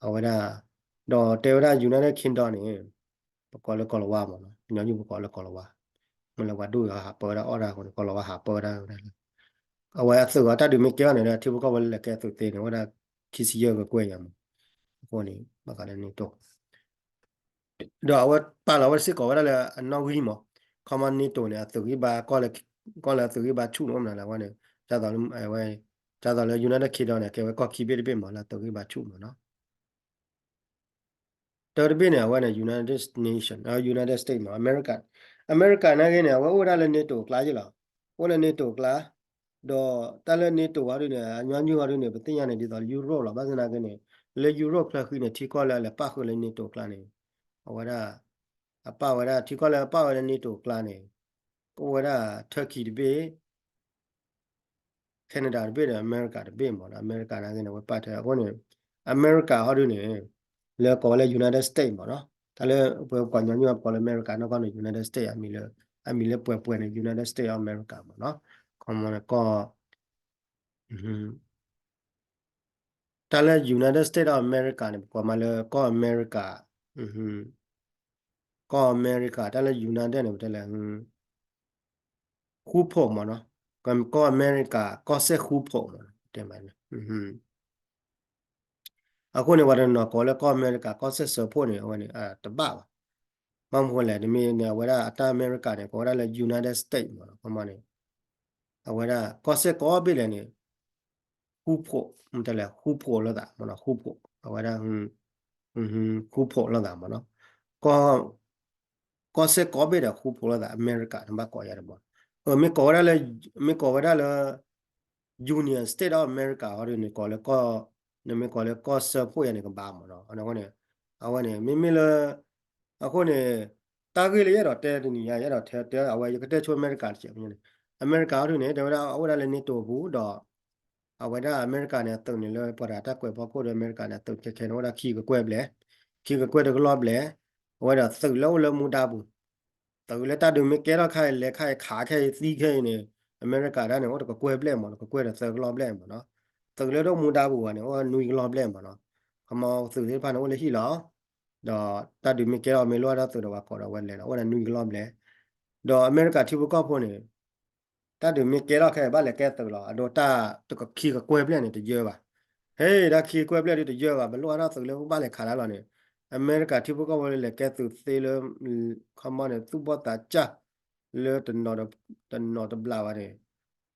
အဝဲဒၣ် ဒီးတဲဝဲဒၣ် United Kingdom န့ၣ် ပကိးလၢကီၢ်လီၤဝါမးနီၤ ညီနုၢ်ပကိးလၢကီၢ်လီၤဝါ မ့ၢ်လၢပှၤဒိၣ်ဂၤဟးပၢဝဲဒၣ်အီၣ်ဒၣ်အဃိန့ၣ် ကီၢ်လီၤဝါဟးပၢဝဲဒၣ်ဝဲဒၣ်လၢ အဝဲအသုးအီၤတၢ်ဒုးမ့ၢ်ကဲအီၤန့ၣ် ထံဖိကီၢ်ဖိလၢလဲၤကဲသုးသ့န့ၣ် အိၣ်ဝဲဒၣ်ခံဆံယဲၢ်ကကွဲၢ်ယါမး. အဃိန့ၣ် ဘၣ်ဃးလၢ NATO ဒီးအဝဲပာ်လီၤဝဲစ့ၢ်ကီးဝဲဒၣ်လၢအနီၣ်ဂံၢ်မး ခီမီ NATO န့ၣ် အသုးဂံၢ်ဘါ ကီၢ်လၢအသုးဂံၢ်ဘါဆူၣ်န့ၣ်အိၣ်မးလၢအဝဲန့ၣ် ဒ်သိးလၢ ဒ်သိးလၢ United Kingdom န့ၣ် ကဲဝဲကီၢ်ခံဘ့ၣ်တဘ့ၣ်မး လၢအသုးဂံၢ်ဘါဆူၣ်မးနီၤ. တၢတဘ့ၣ်န့ၣ် အဝဲန့ၣ် United Nation, United States မး America, America နာ်ဂ့ၤန့ၣ် အဝဲအိၣ်ဝဲဒၣ်လၢ NATO အကျါယ့ၣ်လီၤ. အိၣ်လၢ NATO အကျါ ဒီးတၢ်လၢ NATO ဟီဒုန့ၣ် အညီနုၢ်ဟီဒုန့ၣ် ပသ့ၣ်ညါန့ၣ် ဒ်သိးလၢ Europe လီၤ. ဘၣ်ဆၣ်သနာ်က့န့ၣ် လၢ Europe ချၢဃံန့ၣ် ထံကီၢ်လၢအလဲၤပၣ်ဃုာ်လၢ NATO အကျါန့ၣ် အဝဲဒၣ် အပၣ်ဝဲဒၣ် ထံကီၢ်လၢအပၣ်ဝဲလၢ NATO အကျါန့ၣ် အိၣ်ဝဲဒၣ် Turkey တဘ့ၣ် Canada တဘ့ၣ်ဒီး America တဘ့ၣ်မးနီၤ. America နာ်ဂ့ၤန့ၣ် အဝဲပာ်ထဲအဃိန့ၣ် America ဟီဒုန့ၣ် လၢကိးဝဲလၢ United States မးနီၤ. တၢ်လၢပှၤကညီနုၢ်ပကိးလၢ America နီၢ်ကီၢ်န့ၣ် United States အမံၤလၢ အမံၤလၢပှဲၤပှဲၤန့ၣ် United States of America မးနီၤ. ခီမီန့ၣ်ကီၢ် တၢ်လၢ United States of America န့ၣ် ပကိးမးလၢကီၢ်အမဲရကၤ ကီၢ်အမဲရကၤ တၢ်လၢ United န့ၣ် ပတဲလၢ ဃူဖိးမးနီၤ. ကီၢ်အမဲရကၤ ကီၢ်စဲၣ်ဃူဖိးမးနီၤ တဲမးန့ၣ် အဃိန့ၣ် ပှၤတနီၤကိးလၢကီၢ်အမဲရကၤ ကီၢ်စဲၣ်စၢဖှိၣ်န့ၣ် အဝဲန့ၣ် တဘၣ်ဘၣ်. ဘၣ်မနုၤလဲၣ် တမ့ၢ်န့ၣ် အဝဲဒၣ်အတၢ်အမဲရကၤန့ၣ် ကိးဝဲဒၣ်လၢ United States မးနီၤ ခီမီန့ၣ် အဝဲဒၣ် ကီၢ်စဲၣ်ကိးဘ့ၣ်လဲၣ်န့ၣ် ဃူဖိး မ့ၢ်တဲလဲၣ် ဃူဖိးလိာ်သးမးနီၤ ဃူဖိး အဝဲဒၣ် ဃူဖိးလိာ်သးမးနီၤ ကီၢ် ကီၢ်စဲၣ်ကိးဘ့ၣ်ဒီးဃူဖိးလိာ်သး အမဲရကၤ နဘၣ်ကိးယါတဘျီ မ့ၢ်ကိးဝဲဒၣ်လၢ မ့ၢ်ကိးဝဲဒၣ်လၢ Union State of America ဟီဒုန့ၣ် ကိးလၢကီၢ် နမ့ၢ်ကိးလၢကီၢ်စၢဖှိၣ်ယါန့ၣ် ကဘၣ်မးနီၤ အဃိန့ၣ် အဝဲန့ၣ် မ့မ့ၢ်လၢ အဃိန့ၣ် တၢ်ဂ့ၢ်လၢယအဲၣ်ဒိးတဲတနံၤညါ ယအဲၣ်ဒိးတဲ တဲအဝဲ ယကတဲဆိ အမဲရကၤ တစဲးဖိန့ၣ် အမဲရကၤဟီဒုန့ၣ် တဲဝဲဒၣ် အအိၣ်ဝဲဒၣ်လၢ NATO အပူၤဒီး အဝဲဒၣ်အမဲရကၤန့ၣ် အသုးန့ၣ်လၢပှၤတဂၤတၢ်ကွဲးဖီခိၣ်ဒီးအမဲရကၤန့ၣ် အသုးခဲခဲန့ၣ် အိၣ်ဝဲဒၣ်ခံကကွဲၢ်ဘျဲၣ် ခံကကွဲၢ်တကလီၢ်ဘျဲၣ် အဝဲဒၣ်သုးလၢအိၣ်လၢမူဒါပူၤ သုးလၢတၢ်ဒုးမ့ၢ်ကဲထီၣ်ခါအံၤ လဲၤခါအံၤ ခးခဲအံၤ သံခဲအံၤန့ၣ် အမဲရကၤတၢ်န့ၣ် အိၣ်တကကွဲၢ်ဘျဲၣ်မး တကကွဲၢ်ဒီးသၢကလီၢ်ဘျဲၣ်မးနီၤ သုးလၢတအိၣ်မူဒါပူၤဘၣ်န့ၣ် အိၣ်နွံကလီၢ်ဘျဲၣ်မးနီၤ ခီမီသုးသ့ၣ်တဖၣ်န့ၣ် အိၣ်လၢဟံၣ်လီၤ ဒီးတၢ်ဒုးမ့ၢ်ကဲထီၣ်မ့ၢ်လိၣ်ဝဲဒၣ်သုးဒီးပှၤကိးဒီးဝဲလဲၤလီၤ အိၣ်ဝဲဒၣ်နွံကလီၢ်ဘျဲၣ် ဒီးအမဲရကၤထံဖိကီၢ်ဖိန့ၣ် တၢ်ဒုးမ့ၢ်ကဲထီၣ်ခဲအံၤ ဘၣ်လဲၤကဲသုးလီၤ. အဒိတၢ်တကခံကကွဲၢ်ဘျဲၣ်န့ၣ် တယၢဘၣ်. ဟဲ တၢ်ခံကကွဲၢ်ဘျဲၣ်ဒုးတယၢဘၣ်, ပလိၣ်အါထီၣ်သုးလၢပဘၣ်လဲၤခးတၢ်လီၤန့ၣ်, အမဲရကၤထံဖိကီၢ်ဖိလၢလဲၤကဲသုးသ့လၢ ခီမီန့ၣ် သူၣ်ဘီၣ်သးစၢ်လၢ တနီၤတဘျးဘၣ်န့ၣ်,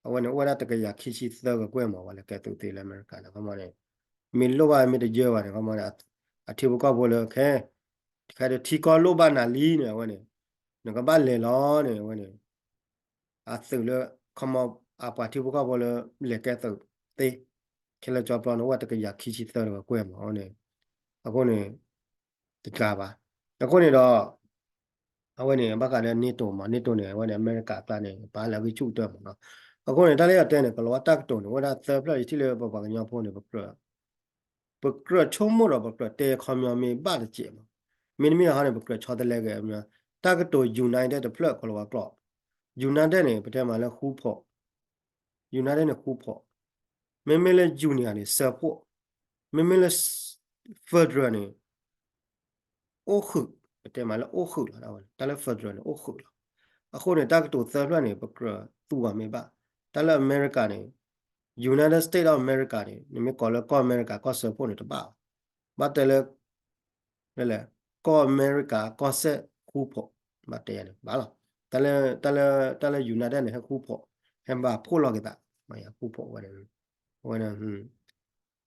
အဝဲန့ၣ် အိၣ်ဝဲဒၣ်တကယၤခံဆံသၢကကွဲၢ်မး ပှၤလဲၤကဲသုးသ့လၢအမဲရကၤန့ၣ် ခီမီန့ၣ်, မ့ၢ်လိၣ်ဘၣ်မ့ၢ်တယၢဘၣ်န့ၣ် ခီမီန့ၣ် အထံဖိကီၢ်ဖိလၢခဲ တခါဒီးထံကီၢ်လိၣ်ဘၣ်နၤလံန့ၣ် အဝဲန့ၣ် နကဘၣ်လဲၤလီၤန့ၣ် အဝဲန့ၣ် အသုးလၢ ခီမီ အပှၤထံဖိကီၢ်ဖိလၢ လဲၤကဲသုးသ့ ခဲလၢာ်ကၠီပျီန့ၣ် အိၣ်ဝဲတကယၤခံဆံသၢတကကွဲၢ်မး အဝဲန့ၣ်, အဃိန့ၣ် တကးဘၣ်. အဃိန့ၣ်ဒီး အဝဲန့ၣ် ဘၣ်ဃးလၢ NATO မး NATO န့ၣ် အဝဲန့ၣ် အမဲရကၤအကျါန့ၣ် ပာ်လၢအဂံၢ်ဆူၣ်ကတၢၢ်မးနီၤ. အဃိန့ၣ် တၢ်လၢယတဲန့ၣ် ကလီၤဝါတၢ်ကတိၤန့ၣ် အိၣ်ဝဲဒၣ်သၢဖျၢၣ် ယထံၣ်လၢပပှၤကညီဖိန့ၣ် ပကြၢးဆိကမိၣ်ဒီးပကြၢးတဲခီပညီမ့ၢ်ဘၣ်တစဲးမး, မ့တမ့ၢ်ဟီန့ၣ် ပကြၢးဆီတလဲက့ၤ တၢ်ကတိၤ united တဖျၢၣ် ကလီၤဝါကျိာ်, united န့ၣ် ပတဲမးလၢဃူဖိး, united န့ၣ်ဃူဖိး, မ့မ့ၢ်လၢ union န့ၣ် စၢဖှိၣ်, မ့မ့ၢ်လၢ federal န့ၣ် အိၣ်ဃုာ်, ပတဲမးလၢအိၣ်ဃုာ်လီၤ, တၢ်လၢ federal န့ၣ် အိၣ်ဃုာ်လီၤ. အဃိန့ၣ် တၢ်ကတိၤသၢဖျၢၣ်န့ၣ် ပကြၢးသူအီၤမ့ၢ်ဘၣ်. တၢ်လၢအမဲရကၤန့ၣ် United States of America န့ၣ် နမ့ၢ်ကိးလၢကီၢ်အမဲရကၤကီၢ်စၢဖှိၣ်န့ၣ်တဘၣ်ဘၣ်. ဘၣ်တဲလၢ ကီၢ်အမဲရကၤကီၢ်စဲၣ်ဃူဖိး, ဘၣ်တဲယၤန့ၣ် ဘၣ်လီၤ. တၢ်လၢ တၢ်လၢ တၢ်လၢ united န့ၣ် ဟဲဃူဖိး, ဟဲဘၣ်ဖှိၣ်လီၤက့ၤသး, ဃူဖိးဝဲန့ၣ် အဝဲန့ၣ်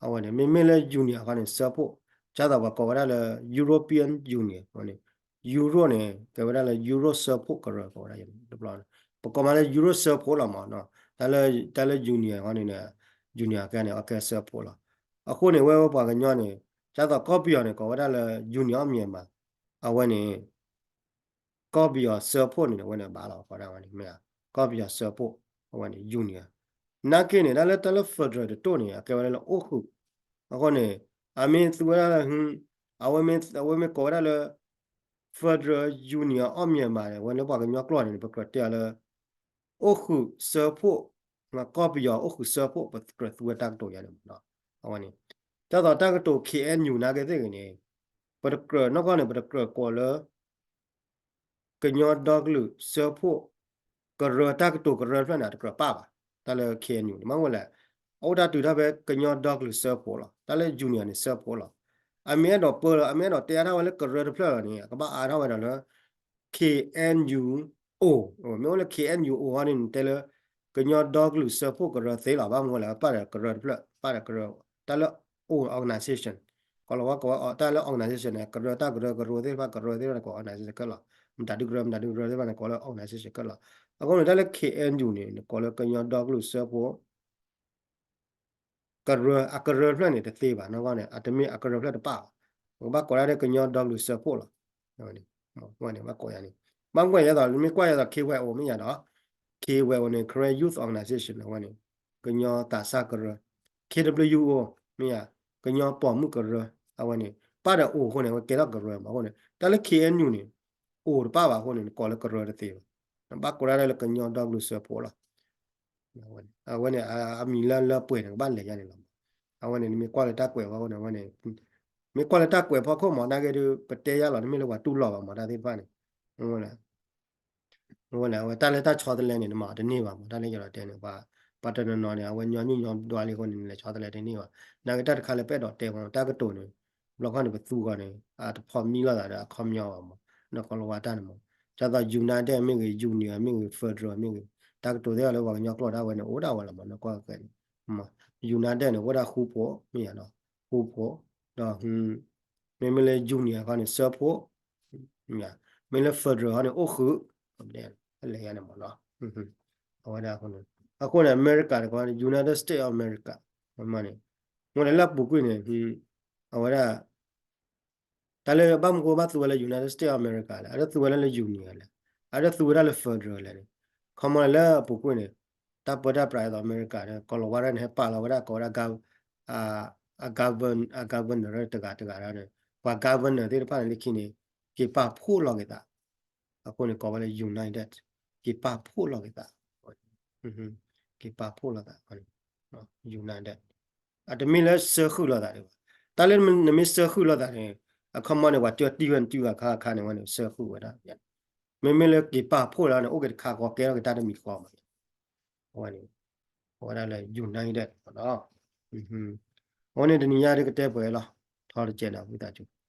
အဝဲန့ၣ် မ့မ့ၢ်လၢ union ဃီန့ၣ် စၢဖှိၣ်, ဒ်သိးပှၤကိးဝဲဒၣ်လၢ European Union န့ၣ်, Euro န့ၣ် ကဲဝဲဒၣ်လၢ Euro စၢဖှိၣ်ကရၢ ကိးဝဲဒၣ်တဘျီန့ၣ်, ပကိးမးလၢ Euro စၢဖှိၣ်လီၤမး, တၢ်လၢ တၢ်လၢ union ဃီန့ၣ် union ကဲန့ၣ် အကဲစၢဖှိၣ်လီၤ. အဃိန့ၣ် ဝဲဝဲပှၤကညီန့ၣ် ဒ်သိးကီၢ်ပယီၤန့ၣ် ကိးဝဲဒၣ်လၢ Union of Myanmar အဝဲန့ၣ် ကီၢ်ပယီၤစၢဖှိၣ်န့ၣ် အဝဲန့ၣ်ဘၣ်လီၤ ကိးဒၣ်ဝဲန့ၣ် မ့ၢ်ဧါ, ကီၢ်ပယီၤစၢဖှိၣ် အဝဲန့ၣ် union. နာ်က့န့ၣ် တၢ်လၢ တၢ်လၢ federal တတိၢ်န့ၣ် အကဲဝဲဒၣ်လၢအိၣ်ဃုာ်, အဃိန့ၣ် အမ့ၢ်သူဝဲဒၣ်လၢ အဝဲမ့ၢ် အဝဲမ့ၢ်ကိးဝဲဒၣ်လၢ Federal Union of Myanmar န့ၣ် အဝဲလၢပှၤကညီကျိာ်န့ၣ် ပကြၢးတဲအီၤလၢ အိၣ်ဃုာ်စၢဖှိၣ်, ကီၢ်ပယီၤအိၣ်ဃုာ်စၢဖှိၣ် ပကြၢးသူဝဲတၢ်ကတိၤယါန့ၣ်မးနီၤ. အဝဲန့ၣ် ဒ်သိးတၢ်ကတိၤ K N U နာ်က့သ့ၣ်ဂ့ၤန့ၣ် ပတကြၢးနီၢ်ကီၢ်န့ၣ် ပတကြၢးကိးလၢ ကညီဒီကလုာ်စၢဖှိၣ် ကရၢ တၢ်ကတိၤကရၢတဖျၢၣ်န့ၣ် အတကြၢးပာ်ဘၣ်. တၢ်လၢ K N U န့ၣ် မ့ၢ်ဝဲလဲၣ်, အအိၣ်တၢ်တုၤထီၣ်ဖဲကညီဒီကလုာ်စၢဖှိၣ်လီၤ. တၢ်လၢ union န့ၣ် စၢဖှိၣ်လီၤ. အမ့ၢ်အဲၣ်ဒိးပၢလီၤ အမ့ၢ်အဲၣ်ဒိးတဲအါထီၣ်ဝဲလၢကရၢတဖျၢၣ်လီၤန့ၣ် အကဘၣ်အါထီၣ်ဝဲဒၣ်လၢ K N U O, မ့ၢ်အိၣ်လၢ K N U O ဟီန့ၣ် နတဲလၢ ကညီဒီကလုာ်စၢဖှိၣ်ကရၢသ့လီၤ. ဘၣ်မနုၤလဲၣ် ပာ်ဒီးကရၢတဖျၢၣ် ပာ်ဒီးကရၢ တၢ်လၢ O organization ကီးလီၤဝဲကိးဝဲတၢ်လၢ organization န့ၣ် ကရၢ တၢ်ကရၢကရိသ့ၣ်တဖၣ် ကရၢသ့ၣ်တဖၣ်န့ၣ် ကိး organization ကဲလီၤ. မတၤဒုကရၢ မတၤဒုကရၢသ့ၣ်တဖၣ်န့ၣ် ကိးလၢ organization ကဲလီၤ. အဃိန့ၣ် တၢ်လၢ K N U န့ၣ် နကိးလၢကညီဒီကလုာ်စၢဖှိၣ် ကရၢ အကရၢတဖျၢၣ်န့ၣ် တသ့ဘၣ်နီၢ်ကီၢ်န့ၣ် အတမ့ၢ်အကရၢတဖျၢၣ်တပာ်ဘၣ်. ပကဘၣ်ကိးဒၣ်လၢကညီဒီကလုာ်စၢဖှိၣ်လီၤ. အဝဲန့ၣ် ဘၣ်ကိးယၤန့ၣ် ဘၣ်ကွၢ်ယၤသိး မ့ၢ်ကွၢ်ယၤသိး K Y O မ့ၢ်ယၤဒီး K Y O န့ၣ် Karen Youth Organization အဝဲန့ၣ် ကညီသးစၢ်ကရၢ, K W O မ့ၢ်ယၤ ကညီပိာ်မုၣ်ကရၢ, အဝဲန့ၣ် ပာ်ဒီး O အဃိန့ၣ် အဝဲကဲထီၣ်ကရၢမး. အဃိန့ၣ် တၢ်လၢ K N U န့ၣ် O တပာ်ဘၣ်အဃိန့ၣ် နကိးလၢကရၢတသ့ဘၣ်. နဘၣ်ကိးဒၣ်လၢကညီဒီကလုာ်စၢဖှိၣ်လီၤ. အဝဲန့ၣ် အမံၤလၢလၢပှဲၤန့ၣ် ကဘၣ်လဲၤယါန့ၣ်လီၤ. အဝဲန့ၣ် နမ့ၢ်ကွၢ်လၢတၢ်ကွဲးဖီခိၣ်န့ၣ် အဝဲန့ၣ် မ့ၢ်ကွၢ်လၢတၢ်ကွဲးဖီခိၣ်မး နာ်က့ဒုး ပတဲယါလီၤ တမ့ၢ်လၢပှၤတူၢ်လိာ်ဘၣ်မး တၢ်သ့ၣ်တဖၣ်န့ၣ် အဝဲန့ၣ် အဝဲတၢ်လၢတၢ်ဆီတလဲန့ၣ် နမၤအီၤတန့ၢ်ဘၣ်မး တၢ်လၢယအဲၣ်ဒိးတဲန့ၣ် ပှၤတနီၤနီၤန့ၣ် အဝဲညီနုၢ်ညီဒွါလံအဃိန့ၣ် နလဲၤဆီတလဲတန့ၢ်ဘၣ်. နာ်က့တၢ်တခါလၢပအဲၣ်ဒိးတဲမး တၢ်ကတိၤန့ၣ် ဘျီခီန့ၣ် ပသူဂီၢ်န့ၣ် အတဖိးမံလိာ်သးဒီးအခီပညီဘၣ်မး နကီးလီၤဝါတၢ်န့ၣ်မး ဒ်သိး united မ့ၢ်ဂ့ၤ union မ့ၢ်ဂ့ၤ federal မ့ၢ်ဂ့ၤ တၢ်ကတိၤသ့ၣ်တဖၣ်လၢပှၤကညီကျိာ်ဒၣ်ဝဲန့ၣ် အိၣ်ဒၣ်ဝဲလီၤမး နကွၢ်ကဲန့ၣ် united န့ၣ် အိၣ်ဒၣ်ဃူဖိး မ့ၢ်ယၤဒီး ဃူဖိး ဒီး မ့မ့ၢ်လၢ union ခီန့ၣ် စၢဖှိၣ် မ့ၢ်လၢ federal ခီန့ၣ် အိၣ်ဃုာ် လဲၤယါန့ၣ်မးနီၤ အဝဲဒၣ်အဃိန့ၣ် အဃိန့ၣ် အမဲရကၤတခီ United States of America န့ၣ် မ့ၢ်လၢလၢအပူၤကွံာ်န့ၣ် အဝဲဒၣ် တၢ်လၢဘၣ်မနုၤဘၣ်သူဝဲလၢ United States of America လဲၣ်, အဒိသူဝဲဒၣ်လၢ union လဲၣ်, အဒိသူဝဲဒၣ်လၢ federal လဲၣ်န့ၣ် ခီမီလၢလၢအပူၤကွံာ်န့ၣ် တၢ်ပၢတၢ်ပြးဒ်သိးအမဲရကၤန့ၣ် ကီးလီၤဝါဒၣ်န့ၣ် ဟဲပာ်လီၤဝဲဒၣ်ကိးဝဲဒၣ် အ governor တဂၤတဂၤဒီး ပှၤ governor သ့ၣ်တဖၣ်န့ၣ်လၢခံန့ၣ် က့ၤပာ်ဖှိၣ်လီၤက့ၤသး အဃိန့ၣ် ကိးဝဲလၢ united က့ၤပာ်ဖှိၣ်လီၤက့ၤသး က့ၤပာ်ဖှိၣ်လိာ်သး united အတမ့ၢ်လၢစၢဃုာ်လိာ်သးဒံးဘၣ်. တၢ်လၢနမ့ၢ်စၢဃုာ်လိာ်သးန့ၣ် အခီမီန့ၣ် ပှၤကၠီတံၢ်ဝဲနတုၤဂၤခါခါန့ၣ်ဝဲန့ၣ် စၢဃုာ်ဝဲဒၣ် မ့မ့ၢ်လၢက့ၤပာ်ဖှိၣ်လီၤန့ၣ် အိၣ်က့ၤတခါဃီကဲထီၣ်က့ၤတၢ်တမံၤဃီမး အဝဲန့ၣ် အဝဲဒၣ်လၢ united မ့ၢ်နီၤ. အဝဲန့ၣ်တနံၤညါဒ်ကတဲပှဲၤလီၤ, ထီတကဲးနီၤ ဝံသးစူၤ.